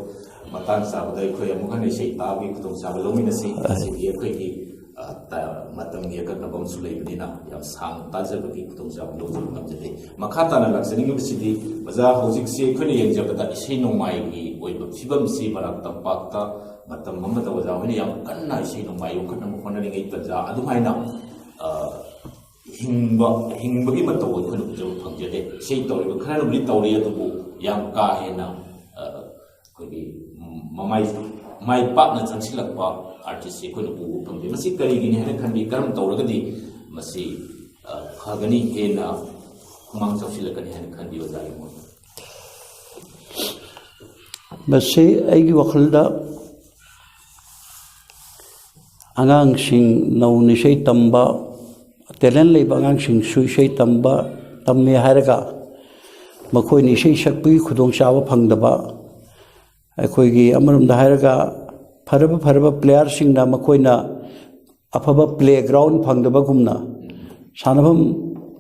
ꯃꯇꯥꯡ ꯆꯥꯕꯗ ꯑꯩꯈꯣꯏ ꯑꯃꯨꯛ ꯍꯟꯅ ꯏꯁꯩ ꯇꯥꯕꯒꯤ ꯈꯨꯗꯣꯡꯆꯥꯕ ꯂꯧꯃꯤꯟꯅꯁꯤ꯫ ꯑ꯫ ꯉꯁꯤꯗꯤ ꯑꯩꯈꯣꯏꯒꯤ, ꯑ, ꯇ-, ꯃꯇꯝꯒꯤ ꯑꯀꯛꯅꯕ ꯑꯃꯁꯨ ꯂꯩꯕꯅꯤꯅ ꯌꯥꯝ ꯁꯥꯡꯅ ꯇꯥꯖꯕꯒꯤ ꯈꯨꯗꯣꯡꯆꯥꯕ ꯂꯧꯖꯕ ꯉꯝꯖꯗꯦ꯫ ꯃꯈꯥ ꯇꯥꯅ ꯂꯥꯛꯆꯅꯤꯡꯉꯤꯕꯁꯤꯗꯤ, ꯑꯣꯖꯥ, ꯍꯧꯖꯤꯛꯁꯦ ꯑꯩꯈꯣꯏꯅ ꯌꯦꯡꯖꯕꯗ ꯏꯁꯩ ꯅꯣꯡꯃꯥꯏꯒꯤ ꯑꯣꯏꯕ ꯐꯤꯕꯝꯁꯤ ꯃꯔꯛ ꯇꯝꯄꯥꯛꯇ ꯃꯇꯝ ꯑꯃꯗ ꯑꯣꯖꯥ ꯍꯣꯏꯅ ꯌꯥꯝ ꯀꯟꯅ ꯏꯁꯩ ꯅꯣꯡꯃꯥꯏ ꯌꯣꯛꯈꯠꯅꯕ ꯍꯣꯠꯅꯔꯤꯉꯩ ꯇꯟꯖꯥ ꯑꯗꯨꯃꯥꯏꯅ, ꯑ, ꯍꯤꯡꯕ, ꯍꯤꯡꯕꯒꯤ ꯃꯇꯧ ꯑꯩꯈꯣꯏꯅ ꯎꯖꯕ ꯐꯪꯖꯗꯦ꯫ ꯏꯁꯩ ꯇꯧꯔꯤꯕ ꯈꯔꯅꯕꯨꯗꯤ ꯇꯧꯔꯤ, ꯑꯗꯨꯕꯨ ꯌꯥꯝ ꯀꯥ ꯍꯦꯟꯅ, ꯑ, ꯑꯩꯈꯣꯏꯒꯤ, ꯎꯝ, ꯃꯃꯥꯏ, ꯃꯥꯏ ꯄꯥꯛꯅ ꯆꯪꯁꯤꯜꯂꯛꯄ ꯑꯥꯔꯇꯤꯁꯁꯦ ꯑꯩꯈꯣꯏꯅ ꯎꯕ ꯐꯪꯗꯦ꯫ ꯃꯁꯤ ꯀꯔꯤꯒꯤꯅꯤ ꯍꯥꯏꯅ ꯈꯟꯕꯤ? ꯀꯔꯝ ꯇꯧꯔꯒꯗꯤ ꯃꯁꯤ, ꯑ, ꯐꯒꯅꯤ, ꯍꯦꯟꯅ ꯈꯨꯃꯥꯡ ꯆꯥꯎꯁꯤꯜꯂꯛꯀꯅꯤ ꯍꯥꯏꯅ ꯈꯟꯕꯤ, ꯑꯣꯖꯥꯒꯤ ꯃꯣꯠꯇ? ꯃꯁꯤ ꯑꯩꯒꯤ ꯋꯥꯈꯜꯗ ꯑꯉꯥꯡꯁꯤꯡ ꯅꯧꯅ ꯏꯁꯩ ꯇꯝꯕ, ꯇꯦꯂꯦꯟ ꯂꯩꯕ ꯑꯉꯥꯡꯁꯤꯡꯁꯨ ꯏꯁꯩ ꯇꯝꯕ, ꯇꯝꯃꯦ ꯍꯥꯏꯔꯒ ꯃꯈꯣꯏꯅ ꯏꯁꯩ ꯁꯛꯄꯒꯤ ꯈꯨꯗꯣꯡꯆꯥꯕ ꯐꯪꯗꯕ, ꯑꯩꯈꯣꯏꯒꯤ ꯑꯃꯔꯣꯝꯗ ꯍꯥꯏꯔꯒ ꯐꯔꯕ ꯐꯔꯕ ꯄ꯭ꯂꯦꯌꯥꯔꯁꯤꯡꯅ ꯃꯈꯣꯏꯅ ꯑꯐꯕ ꯄ꯭ꯂꯦꯒ꯭ꯔꯥꯎꯟ ꯐꯪꯗꯕꯒꯨꯝꯅ, ꯁꯥꯟꯅꯐꯝ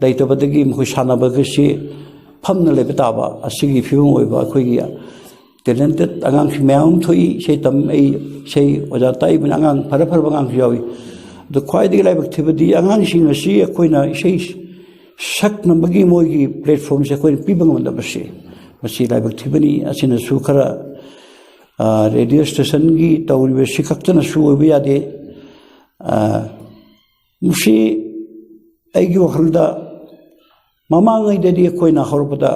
ꯂꯩꯇꯕꯗꯒꯤ ꯃꯈꯣꯏ ꯁꯥꯟꯅꯕꯒꯁꯤ ꯐꯝꯅ ꯂꯩꯕ ꯇꯥꯕ, ꯑꯁꯤꯒꯤ ꯐꯤꯕꯝ ꯑꯣꯏꯕ ꯑꯩꯈꯣꯏꯒꯤ ꯇꯦꯂꯦꯟꯇꯦꯠ ꯑꯉꯥꯡꯁꯤꯡ ꯃꯌꯥꯝ ꯑꯃ ꯊꯣꯛꯏ꯫ ꯏꯁꯩ ꯇꯝ-, ꯑꯩ ꯏꯁꯩ ꯑꯣꯖꯥ ꯇꯥꯛꯏꯕꯅ ꯑꯉꯥꯡ ꯐꯔ ꯐꯔꯕ ꯑꯉꯥꯡꯁꯨ ꯌꯥꯎꯏ꯫ ꯑꯗꯣ ꯈ꯭ꯋꯥꯏꯗꯒꯤ ꯂꯥꯏꯕꯛ ꯊꯤꯕꯗꯤ ꯑꯉꯥꯡꯁꯤꯡ ꯑꯁꯤ ꯑꯩꯈꯣꯏꯅ ꯏꯁꯩ ꯁꯛꯅꯕꯒꯤ ꯃꯣꯏꯒꯤ ꯄ꯭ꯂꯦꯠꯐꯣꯝꯁꯦ ꯑꯩꯈꯣꯏꯅ ꯄꯤꯕ ꯉꯝꯗꯕꯁꯦ꯫ ꯃꯁꯤ ꯂꯥꯏꯕꯛ ꯊꯤꯕꯅꯤ꯫ ꯑꯁꯤꯅꯁꯨ ꯈꯔ, ꯑ, ꯔꯦꯗꯤꯑꯣ ꯁ꯭ꯇꯦꯁꯟꯒꯤ ꯇꯧꯔꯤꯕꯁꯤ ꯈꯛꯇꯅꯁꯨ ꯑꯣꯏꯕ ꯌꯥꯗꯦ꯫ ꯑ, ꯃꯁꯤ ꯑꯩꯒꯤ ꯋꯥꯈꯜꯗ ꯃꯃꯥꯡꯉꯩꯗꯗꯤ ꯑꯩꯈꯣꯏꯅ ꯍꯧꯔꯛꯄꯗ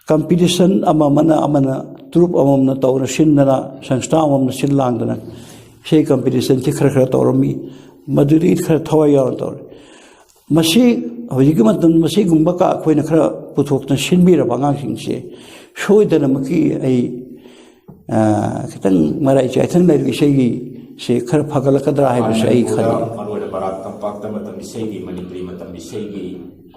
ꯀꯝꯄꯤꯇꯤꯁꯟ ꯑꯃ ꯑꯃꯅ, ꯑꯃꯅ ꯇ꯭ꯔꯨꯞ ꯑꯃꯃꯝꯅ ꯇꯧꯔ ꯁꯤꯟꯗꯅ, ꯁꯪꯁꯊꯥ ꯑꯃꯃꯝꯅ ꯁꯤꯜ ꯂꯥꯡꯗꯅ ꯏꯁꯩ ꯀꯝꯄꯤꯇꯤꯁꯟꯁꯤ ꯈꯔ ꯈꯔ ꯇꯧꯔꯝꯃꯤ꯫ ꯃꯗꯨꯗꯤ ꯈꯔ ꯊꯋꯥꯏ ꯌꯥꯎꯅ ꯇꯧꯔꯦ꯫ ꯃꯁꯤ ꯍꯧꯖꯤꯛꯀꯤ ꯃꯇꯝ ꯃꯁꯤꯒꯨꯝꯕ ꯀ-, ꯑꯩꯈꯣꯏꯅ ꯈꯔ ꯄꯨꯊꯣꯛꯇꯅ ꯁꯤꯟꯕꯤꯔꯕ ꯑꯉꯥꯡꯁꯤꯡꯁꯦ ꯁꯣꯏꯗꯅꯃꯛꯀꯤ ꯑꯩ, ꯑ, ꯈꯤꯇꯪ ꯃꯔꯥꯏ ꯆꯥꯏꯊꯅ ꯂꯩꯔꯤꯕ ꯏꯁꯩꯒꯤꯁꯦ ꯈꯔ ꯐꯒꯠꯂꯛꯀꯗ꯭ꯔꯥ ꯍꯥꯏꯕꯁꯦ ꯑꯩ ꯃꯅꯤꯄꯨꯔꯗ ꯈꯜꯂꯤ꯫ ꯃꯔꯨꯑꯣꯏꯅ ꯕꯔꯥꯛ ꯇꯝꯄꯥꯛꯇ ꯃꯇꯝ ꯏꯁꯩꯒꯤ, ꯃꯅꯤꯄꯨꯔꯤ ꯃꯇꯝ ꯏꯁꯩꯒꯤ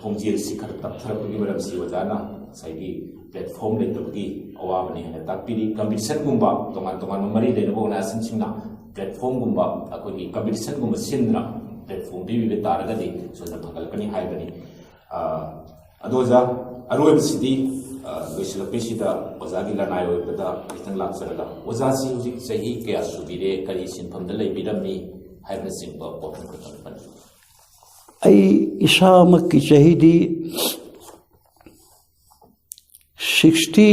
ꯈꯣꯡꯖꯦꯜꯁꯤ ꯈꯔ ꯇꯞꯊꯔꯛꯄꯒꯤ ꯃꯔꯝꯁꯤ ꯑꯣꯖꯥꯅ ꯉꯁꯥꯏꯒꯤ ꯄ꯭ꯂꯦꯠꯐꯣꯝ ꯂꯩꯇꯕꯒꯤ ꯑꯋꯥꯕꯅꯤ ꯍꯥꯏꯅ ꯇꯥꯛꯄꯤꯔꯤ꯫ ꯀꯝꯄꯤꯇꯤꯁꯟꯒꯨꯝꯕ ꯇꯣꯉꯥꯟ ꯇꯣꯉꯥꯟꯕ ꯃꯔꯤ ꯂꯩꯅꯕ ꯑꯣꯔꯒꯅꯥꯏꯖꯦꯁꯟꯁꯤꯡꯅ ꯄ꯭ꯂꯦꯠꯐꯣꯝꯒꯨꯝꯕ, ꯑꯩꯈꯣꯏꯒꯤ ꯀꯝꯄꯤꯇꯤꯁꯟꯒꯨꯝꯕ ꯁꯤꯟꯗꯨꯅ ꯄ꯭ꯂꯦꯠꯐꯣꯝ ꯄꯤꯕꯤꯕ ꯇꯥꯔꯒꯗꯤ ꯁꯣꯏꯗꯅ ꯐꯒꯠꯂꯛꯀꯅꯤ ꯍꯥꯏꯕꯅꯤ꯫ ꯑ, ꯑꯗꯣ ꯑꯣꯖꯥ, ꯑꯔꯣꯏꯕꯁꯤꯗꯤ, ꯑ, ꯂꯣꯏꯁꯤꯜꯂꯛꯄꯩꯁꯤꯗ ꯑꯣꯖꯥꯒꯤ ꯂꯅꯥꯏ ꯑꯣꯏꯕꯗ ꯈꯤꯇꯪ ꯂꯥꯛꯆꯔꯒ, ꯑꯣꯖꯥꯁꯤ ꯍꯧꯖꯤꯛ ꯆꯍꯤ ꯀꯌꯥ ꯁꯨꯕꯤꯔꯦ, ꯀꯔꯤ ꯁꯤꯟꯐꯝꯗ ꯂꯩꯕꯤꯔꯝꯃꯤ ꯍꯥꯏꯕꯅꯆꯤꯡꯕ ꯋꯥꯐꯝ ꯈꯛꯇꯪ ꯄꯟꯕꯤꯌꯨ꯫ ꯑꯩ ꯏꯁꯥꯃꯛꯀꯤ ꯆꯍꯤꯗꯤ sixty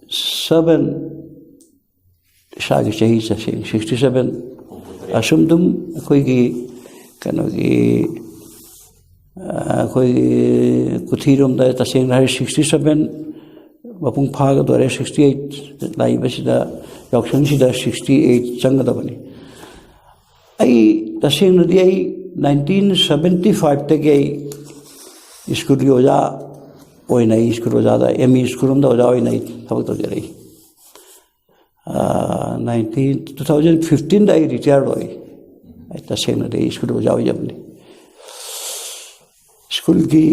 seven, ꯏꯁꯥꯒꯤ ꯆꯍꯤ ꯆꯠꯁꯦ, sixty seven꯫ ꯑꯁꯨꯝ ꯑꯗꯨꯝ ꯑꯩꯈꯣꯏꯒꯤ ꯀꯩꯅꯣꯒꯤ, ꯑ, ꯑꯩꯈꯣꯏꯒꯤ ꯀꯨꯊꯤꯔꯣꯝꯗ ꯇꯁꯦꯡꯅ ꯍꯥꯏꯔ sixty seven ꯃꯄꯨꯡ ꯐꯥꯒꯗꯣꯔꯦ꯫ Sixty eight ꯂꯥꯛꯏꯕꯁꯤꯗ, ꯌꯥꯎꯁꯪꯁꯤꯗ sixty eight ꯆꯪꯒꯗꯕꯅꯤ꯫ ꯑꯩ ꯇꯁꯦꯡꯅꯗꯤ ꯑꯩ nineteen seventy five ꯇꯒꯤ ꯑꯩ ꯁ꯭ꯀꯨꯜꯒꯤ ꯑꯣꯖꯥ ꯑꯣꯏꯅ, ꯑꯩ ꯁ꯭ꯀꯨꯜ ꯑꯣꯖꯥꯗ, M E ꯁ꯭ꯀꯨꯜ ꯑꯃꯗ ꯑꯣꯖꯥ ꯑꯣꯏꯅ ꯑꯩ ꯊꯕꯛ ꯇꯧꯖꯔꯛꯏ꯫ ꯑ, nineteen, two thousand fifteen ꯗ ꯑꯩ ꯔꯤꯇꯥꯌꯔ ꯑꯣꯏ꯫ ꯑꯩ ꯇꯁꯦꯡꯅꯗꯤ ꯑꯩ ꯁ꯭ꯀꯨꯜ ꯑꯣꯖꯥ ꯑꯣꯏꯖꯕꯅꯤ꯫ ꯁ꯭ꯀꯨꯜꯒꯤ,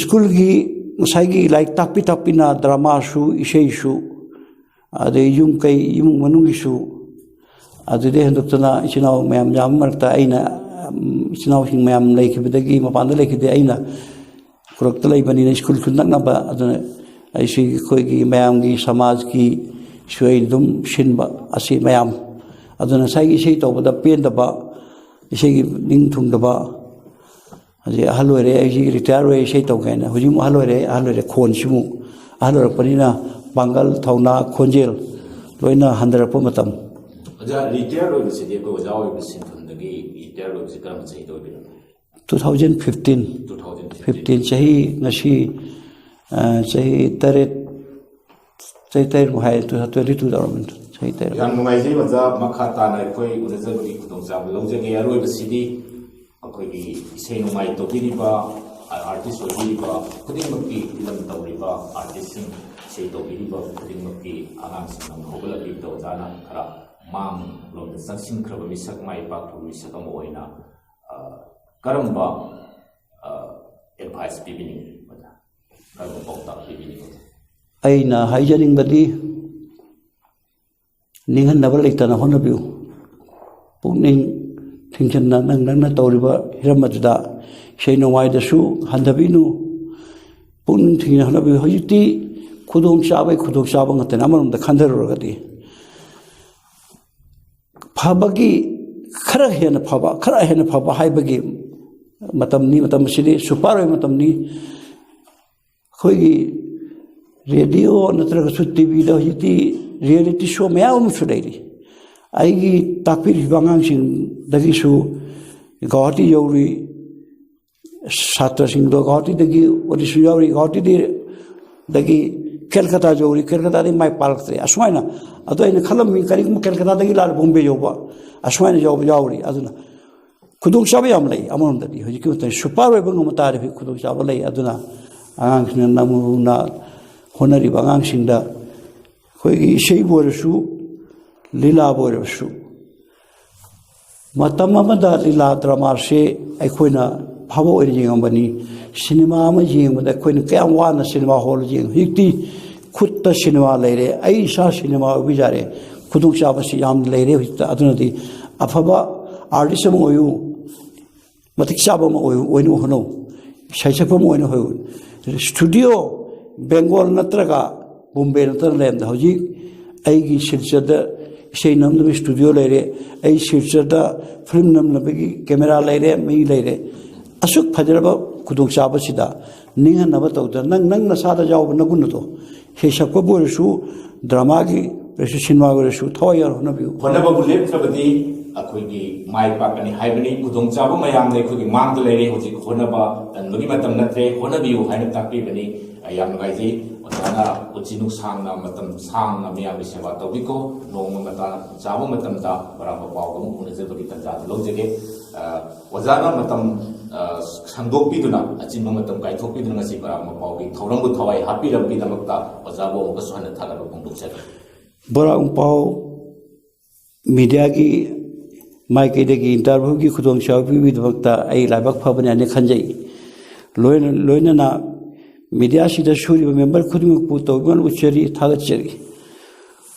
ꯁ꯭ꯀꯨꯜꯒꯤ ꯉꯁꯥꯏꯒꯤ ꯂꯥꯏꯔꯤꯛ ꯇꯥꯛꯄꯤ ꯇꯥꯛꯄꯤꯅ ꯗ꯭ꯔꯃꯥꯁꯨ, ꯏꯁꯩꯁꯨ, ꯑꯗꯩ ꯌꯨꯝ ꯀꯩ, ꯏꯃꯨꯡ ꯃꯅꯨꯡꯒꯤꯁꯨ, ꯑꯗꯨꯗꯩ ꯍꯦꯟꯗꯣꯛꯇꯅ ꯏꯆꯤꯟ ꯏꯅꯥꯎ ꯃꯌꯥꯝ ꯌꯥꯝꯕ ꯃꯔꯛꯇ ꯑꯩꯅ, ꯎꯝ, ꯏꯆꯤꯟ ꯏꯅꯥꯎꯁꯤꯡ ꯃꯌꯥꯝ ꯂꯩꯈꯤꯕꯗꯒꯤ, ꯃꯄꯥꯟꯗ ꯂꯩꯈꯤꯕꯗꯒꯤ ꯑꯩꯅ ꯈꯨꯔꯛꯇ ꯂꯩꯕꯅꯤꯅ ꯁ꯭ꯀꯨꯜꯁꯨ ꯅꯛꯅꯕ, ꯑꯗꯨꯅ ꯑꯩꯁꯤ ꯑꯩꯈꯣꯏꯒꯤ ꯃꯌꯥꯝꯒꯤ ꯁꯃꯥꯖꯀꯤ ꯏꯁꯨ ꯑꯩ ꯑꯗꯨꯝ ꯁꯤꯟꯕ ꯑꯁꯤ ꯃꯌꯥꯝ꯫ ꯑꯗꯨꯅ ꯉꯁꯥꯏꯒꯤ ꯏꯁꯩ ꯇꯧꯕꯗ ꯄꯦꯟꯗꯕ, ꯏꯁꯩꯒꯤ ꯅꯤꯡ ꯊꯨꯡꯗꯕ, ꯍꯧꯖꯤꯛ ꯑꯍꯜ ꯑꯣꯏꯔꯦ, ꯑꯩꯁꯤ ꯔꯤꯇꯥꯌꯔ ꯑꯣꯏꯔꯦ, ꯏꯁꯩ ꯇꯧꯒꯦ ꯍꯥꯏꯅ꯫ ꯍꯧꯖꯤꯛ ꯑꯃꯨꯛ ꯑꯍꯜ ꯑꯣꯏꯔꯦ, ꯑꯍꯜ ꯑꯣꯏꯔꯦ, ꯈꯣꯟꯁꯤꯃꯨꯛ ꯑꯍꯜ ꯑꯣꯏꯔꯛꯄꯅꯤꯅ ꯄꯥꯡꯒꯜ, ꯊꯧꯅꯥ, ꯈꯣꯟꯖꯦꯜ ꯂꯣꯏꯅ ꯍꯟꯊꯔꯛꯄ ꯃꯇꯝ꯫ ꯑꯣꯖꯥ, ꯔꯤꯇꯥꯌꯔ ꯑꯣꯏꯕꯁꯤꯗꯤ ꯑꯩꯈꯣꯏ ꯑꯣꯖꯥ ꯑꯣꯏꯕ ꯁꯤꯟꯐꯝꯗꯒꯤ ꯔꯤꯇꯥꯌꯔ ꯑꯣꯏꯕꯁꯤ ꯀꯔꯝꯕ ꯆꯍꯤꯗ ꯑꯣꯏꯕꯤꯔꯕ? Two thousand fifteen. Two thousand fifteen. Fifteen, ꯆꯍꯤ ꯉꯁꯤ, ꯑ, ꯆꯍꯤ ꯇꯔꯦꯠ, ꯆꯍꯤ ꯇꯔꯦꯠꯃꯨꯛ ꯍꯥꯏ, two thousand twenty-two ꯇꯧꯔꯝꯃꯤꯅꯤ, ꯆꯍꯤ ꯇꯔꯦꯠ꯫ ꯌꯥꯝ ꯅꯨꯡꯉꯥꯏꯖꯩ ꯑꯣꯖꯥ, ꯃꯈꯥ ꯇꯥꯅ ꯑꯩꯈꯣꯏ ꯎꯅꯖꯕꯒꯤ ꯈꯨꯗꯣꯡꯆꯥꯕ ꯂꯧꯖꯒꯦ꯫ ꯑꯔꯣꯏꯕꯁꯤꯗꯤ ꯑꯩꯈꯣꯏꯒꯤ ꯏꯁꯩ ꯅꯣꯡꯃꯥꯏ ꯇꯧꯕꯤꯔꯤꯕ, ꯑꯥꯔꯇꯤꯁ ꯑꯣꯏꯕꯤꯔꯤꯕ ꯈꯨꯗꯤꯡꯃꯛꯀꯤ, ꯐꯤꯂꯝ ꯇꯧꯔꯤꯕ ꯑꯥꯔꯇꯤꯁꯁꯤꯡ, ꯏꯁꯩ ꯇꯧꯕꯤꯔꯤꯕ ꯈꯨꯗꯤꯡꯃꯛꯀꯤ ꯑꯉꯥꯡꯁꯤꯡ ꯑꯃ ꯍꯧꯒꯠꯂꯛꯂꯤꯕꯗ ꯑꯣꯖꯥꯅ ꯈꯔ ꯃꯥꯡꯂꯣꯝꯗ ꯆꯪꯁꯤꯟꯈ꯭ꯔꯕ ꯃꯤꯁꯛ, ꯃꯥꯏ ꯄꯥꯛꯈ꯭ꯔꯕ ꯃꯤꯁꯛ ꯑꯃ ꯑꯣꯏꯅ, ꯑ, ꯀꯔꯝꯕ, ꯑ, ꯑꯦꯗꯚꯥꯏꯁ ꯄꯤꯕꯤꯅꯤꯡꯉꯤ ꯑꯣꯖꯥ? ꯀꯔꯝꯕ ꯄꯥꯎꯇꯥꯛ ꯄꯤꯕꯤꯅꯤꯡꯉꯤ ꯑꯣꯖꯥ? ꯑꯩꯅ ꯍꯥꯏꯖꯅꯤꯡꯕꯗꯤ, ꯅꯤꯡꯍꯟꯅꯕ ꯂꯩꯇꯅ ꯍꯣꯠꯅꯕꯤꯌꯨ꯫ ꯄꯨꯛꯅꯤꯡ ꯊꯤꯡꯖꯤꯟꯅ ꯅꯪ, ꯅꯪꯅ ꯇꯧꯔꯤꯕ ꯍꯤꯔꯝ ꯑꯗꯨꯗ ꯏꯁꯩ ꯅꯣꯡꯃꯥꯏꯗꯁꯨ ꯍꯟꯊꯕꯤꯅꯨ꯫ ꯄꯨꯛꯅꯤꯡ ꯊꯤꯡꯖꯤꯟꯅ ꯍꯣꯠꯅꯕꯤꯌꯨ꯫ ꯍꯧꯖꯤꯛꯇꯤ ꯈꯨꯗꯣꯡꯆꯥꯕꯒꯤ ꯈꯨꯗꯣꯡꯆꯥꯕ ꯉꯥꯛꯇꯅꯤ꯫ ꯑꯃꯔꯣꯝꯗ ꯈꯟꯊꯔꯨꯔꯒꯗꯤ ꯐꯕꯒꯤ ꯈꯔ ꯍꯦꯟꯅ ꯐꯕ, ꯈꯔ ꯍꯦꯟꯅ ꯐꯕ ꯍꯥꯏꯕꯒꯤ ꯃꯇꯝꯅꯤ꯫ ꯃꯇꯝ ꯑꯁꯤꯗꯤ ꯁꯨꯄꯔ ꯑꯣꯏꯕ ꯃꯇꯝꯅꯤ꯫ ꯑꯩꯈꯣꯏꯒꯤ ꯔꯦꯗꯤꯑꯣ ꯅꯠꯇ꯭ꯔꯒꯁꯨ ꯇꯤ ꯚꯤꯗ ꯍꯧꯖꯤꯛꯇꯤ ꯔꯤꯌꯦꯂꯤꯇꯤ ꯁꯣ ꯃꯌꯥꯝ ꯑꯃꯁꯨ ꯂꯩꯔꯤ꯫ ꯑꯩꯒꯤ ꯇꯥꯛꯄꯤꯔꯤꯕ ꯑꯉꯥꯡꯁꯤꯡꯗꯒꯤꯁꯨ ꯒꯧꯍꯥꯇꯤ ꯌꯧꯔꯤ, ꯁꯥꯇ꯭ꯔꯁꯤꯡꯗꯣ ꯒꯧꯍꯥꯇꯤꯗꯒꯤ ꯑꯣꯗꯤꯁꯟ ꯌꯥꯎꯔꯤ, ꯒꯧꯍꯥꯇꯤꯗꯒꯤ ꯀꯦꯜꯀꯇꯥ ꯌꯧꯔꯤ, ꯀꯦꯜꯀꯇꯥꯗꯒꯤ ꯃꯥꯏ ꯄꯥꯛꯂꯛꯇ꯭ꯔꯦ꯫ ꯑꯁꯨꯃꯥꯏꯅ, ꯑꯗꯣ ꯑꯩꯅ ꯈꯜꯂꯝꯃꯤ, ꯀꯔꯤꯒꯨꯝꯕ ꯀꯦꯜꯀꯇꯥꯗꯒꯤ ꯂꯥꯛꯂ ꯕꯣꯝꯕꯦ ꯌꯧꯕ, ꯑꯁꯨꯃꯥꯏꯅ ꯌꯧꯕ ꯌꯥꯎꯔꯤ꯫ ꯑꯗꯨꯅ ꯈꯨꯗꯣꯡꯆꯥꯕ ꯌꯥꯝ ꯂꯩ꯫ ꯑꯃꯔꯣꯝꯗꯗꯤ ꯍꯧꯖꯤꯛꯀꯤ ꯃꯇꯝꯗ ꯁꯨꯄꯔ ꯑꯣꯏꯕ ꯉꯝꯕ ꯇꯥꯔꯗꯤ ꯈꯨꯗꯣꯡꯆꯥꯕ ꯂꯩ꯫ ꯑꯗꯨꯅ ꯑꯉꯥꯡꯁꯤꯡꯅ ꯅꯧꯅ ꯍꯣꯠꯅꯔꯤꯕ ꯑꯉꯥꯡꯁꯤꯡꯗ ꯑꯩꯈꯣꯏꯒꯤ ꯏꯁꯩꯕꯨ ꯑꯣꯏꯔꯁꯨ, ꯂꯤꯂꯥꯕꯨ ꯑꯣꯏꯔꯕꯁꯨ, ꯃꯇꯝ ꯑꯃꯗ ꯂꯤꯂꯥ ꯗ꯭ꯔꯃꯥꯁꯦ ꯑꯩꯈꯣꯏꯅ ꯐꯕ ꯑꯣꯏꯅ ꯌꯦꯡꯉꯝꯕꯅꯤ꯫ ꯁꯤꯅꯦꯃꯥ ꯑꯃ ꯌꯦꯡꯕꯗ ꯑꯩꯈꯣꯏꯅ ꯀꯌꯥꯝ ꯋꯥꯅ ꯁꯤꯅꯦꯃꯥ ꯍꯣꯜ ꯌꯦꯡꯉꯤ꯫ ꯍꯧꯖꯤꯛꯇꯤ ꯈꯨꯠꯇ ꯁꯤꯅꯦꯃꯥ ꯂꯩꯔꯦ꯫ ꯑꯩ ꯏꯁꯥ ꯁꯤꯅꯦꯃꯥ ꯑꯣꯏꯕ ꯌꯥꯔꯦ꯫ ꯈꯨꯗꯣꯡꯆꯥꯕꯁꯤ ꯌꯥꯝꯅ ꯂꯩꯔꯦ ꯍꯧꯖꯤꯛꯇ꯫ ꯑꯗꯨꯅꯗꯤ ꯑꯐꯕ ꯑꯥꯔꯇꯤꯁ ꯑꯃ ꯑꯣꯏꯌꯨ, ꯃꯇꯤꯛ ꯆꯥꯕ ꯑꯃ ꯑꯣꯏꯌꯨ, ꯑꯣꯏꯅꯕ ꯍꯣꯠꯅꯧ꯫ ꯏꯁꯩ ꯁꯛꯄ ꯑꯃ ꯑꯣꯏꯅ ꯍꯣꯠꯅꯧ꯫ ꯁ꯭ꯇꯨꯗꯤꯑꯣ ꯕꯦꯡꯒꯣꯜ ꯅꯠꯇ꯭ꯔꯒ ꯕꯣꯝꯕꯦ ꯅꯠꯇ꯭ꯔꯒ ꯂꯩꯔꯝꯗ ꯍꯧꯖꯤꯛ ꯑꯩꯒꯤ ꯁꯤꯜꯆꯔꯗ ꯏꯁꯩ ꯅꯝꯅꯕ ꯁ꯭ꯇꯨꯗꯤꯑꯣ ꯂꯩꯔꯦ꯫ ꯑꯩ ꯁꯤꯜꯆꯔꯗ ꯐꯤꯂꯝ ꯅꯝꯅꯕꯒꯤ ꯀꯦꯃꯦꯔꯥ ꯂꯩꯔꯦ, ꯃꯤ ꯂꯩꯔꯦ꯫ ꯑꯁꯨꯛ ꯐꯖꯔꯕ ꯈꯨꯗꯣꯡꯆꯥꯕꯁꯤꯗ ꯅꯤꯡꯍꯟꯅꯕ ꯇꯧꯗꯅ, ꯅꯪ, ꯅꯪ ꯅꯁꯥꯗ ꯌꯥꯎꯕ ꯅꯒꯨꯟ ꯑꯗꯣ, ꯏꯁꯩ ꯁꯛꯄꯕꯨ ꯑꯣꯏꯔꯁꯨ, ꯗ꯭ꯔꯃꯥꯒꯤ ꯑꯣꯏꯔꯁꯨ, ꯁꯤꯅꯦꯃꯥꯒꯤ ꯑꯣꯏꯔꯁꯨ, ꯊꯋꯥꯏ ꯌꯥꯎꯅ ꯍꯣꯠꯅꯕꯤꯌꯨ꯫ ꯍꯣꯠꯅꯕꯕꯨ ꯂꯦꯞꯇ꯭ꯔꯕꯗꯤ ꯑꯩꯈꯣꯏꯒꯤ ꯃꯥꯏ ꯄꯥꯛꯀꯅꯤ ꯍꯥꯏꯕꯅꯤ꯫ ꯈꯨꯗꯣꯡꯆꯥꯕ ꯃꯌꯥꯝꯅ ꯑꯩꯈꯣꯏꯒꯤ ꯃꯥꯡꯗ ꯂꯩꯔꯦ꯫ ꯍꯧꯖꯤꯛ ꯍꯣꯠꯅꯕ ꯇꯟꯕꯒꯤ ꯃꯇꯝ ꯅꯠꯇ꯭ꯔꯦ, ꯍꯣꯠꯅꯕꯤꯌꯨ ꯍꯥꯏꯅ ꯇꯥꯛꯄꯤꯕꯅꯤ꯫ ꯑꯩ ꯌꯥꯝ ꯅꯨꯡꯉꯥꯏꯖꯩ꯫ ꯑꯣꯖꯥꯅ ꯄꯨꯟꯁꯤ ꯅꯨꯡꯁꯥꯡꯅ, ꯃꯇꯝ ꯁꯥꯡꯅ ꯃꯤꯌꯥꯝꯒꯤ ꯁꯦꯕꯥ ꯇꯧꯕꯤꯀꯣ꯫ ꯅꯣꯡꯃ ꯃꯇꯥꯡ ꯆꯥꯕ ꯃꯇꯝꯗ ꯕꯔꯥꯛ ꯃꯄꯥꯎꯒ ꯑꯃꯨꯛ ꯎꯅꯖꯕꯒꯤ ꯇꯥꯟꯖꯥꯗꯨ ꯂꯧꯖꯒꯦ꯫ ꯑ, ꯑꯣꯖꯥꯅ ꯃꯇꯝ, ꯑ, ꯁꯪꯗꯣꯛꯄꯤꯗꯨꯅ, ꯑꯆꯤꯟꯕ ꯃꯇꯝ ꯀꯥꯏꯊꯣꯛꯄꯤꯗꯨꯅ ꯉꯁꯤ ꯕꯔꯥꯛ ꯃꯄꯥꯎꯒꯤ ꯊꯧꯔꯝꯕꯨ ꯊꯋꯥꯏ ꯍꯥꯞꯄꯤꯔꯕꯒꯤꯗꯃꯛꯇ ꯑꯣꯖꯥꯕꯨ ꯑꯃꯨꯛꯀꯁꯨ ꯍꯟꯅ ꯊꯥꯒꯠꯄ ꯐꯣꯡꯗꯣꯛꯆꯔꯤ꯫ ꯕꯔꯥꯛ ꯃꯄꯥꯎ ꯃꯤꯗꯤꯌꯥꯒꯤ ꯃꯥꯏꯀꯩꯗꯒꯤ ꯏꯟꯇꯔꯚ꯭ꯌꯨꯒꯤ ꯈꯨꯗꯣꯡꯆꯥꯕ ꯄꯤꯕꯒꯤꯗꯃꯛꯇ ꯑꯩ ꯂꯥꯏꯕꯛ ꯐꯕꯅꯤ ꯍꯥꯏꯅ ꯈꯟꯖꯩ꯫ ꯂꯣꯏꯅ-, ꯂꯣꯏꯅꯅ ꯃꯤꯗꯤꯌꯥꯁꯤꯗ ꯁꯨꯔꯤꯕ ꯃꯦꯝꯕꯔ ꯈꯨꯗꯤꯡꯃꯛꯄꯨ ꯇꯧꯕꯤꯃꯜ ꯎꯠꯆꯔꯤ, ꯊꯥꯒꯠꯆꯔꯤ꯫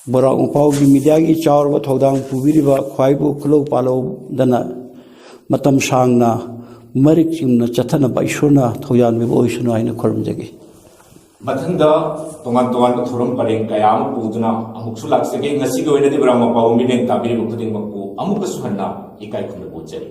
ꯕꯔꯥꯛ ꯃꯄꯥꯎꯒꯤ ꯃꯤꯗꯤꯌꯥꯒꯤ ꯆꯥꯎꯔꯕ ꯊꯧꯗꯥꯡ ꯄꯨꯕꯤꯔꯤꯕ ꯈ꯭ꯋꯥꯏꯕꯨ ꯈꯨꯂꯧ ꯄꯥꯜꯂꯧꯗꯅ ꯃꯇꯝ ꯁꯥꯡꯅ ꯃꯔꯤꯛ ꯆꯨꯝꯅ ꯆꯠꯊꯅꯕ ꯏꯁꯣꯔꯅ ꯊꯧꯖꯥꯟꯕꯤꯕ ꯑꯣꯏꯁꯅꯨ ꯍꯥꯏꯅ ꯈꯨꯔꯨꯝꯖꯒꯦ꯫ ꯃꯊꯪꯗ ꯇꯣꯉꯥꯟ ꯇꯣꯉꯥꯟꯕ ꯊꯧꯔꯝ ꯄꯔꯦꯡ ꯀꯌꯥ ꯑꯃ ꯄꯨꯗꯨꯅ ꯑꯃꯨꯛꯁꯨ ꯂꯥꯛꯆꯒꯦ꯫ ꯉꯁꯤꯒꯤ ꯑꯣꯏꯅꯗꯤ ꯕꯔꯥꯛ ꯃꯄꯥꯎ ꯃꯤꯠꯌꯦꯡ ꯇꯥꯕꯤꯔꯤꯕ ꯈꯨꯗꯤꯡꯃꯛꯄꯨ ꯑꯃꯨꯛꯀꯁꯨ ꯍꯟꯅ ꯏꯀꯥꯏ ꯈꯨꯝꯅꯕ ꯎꯠꯆꯔꯤ꯫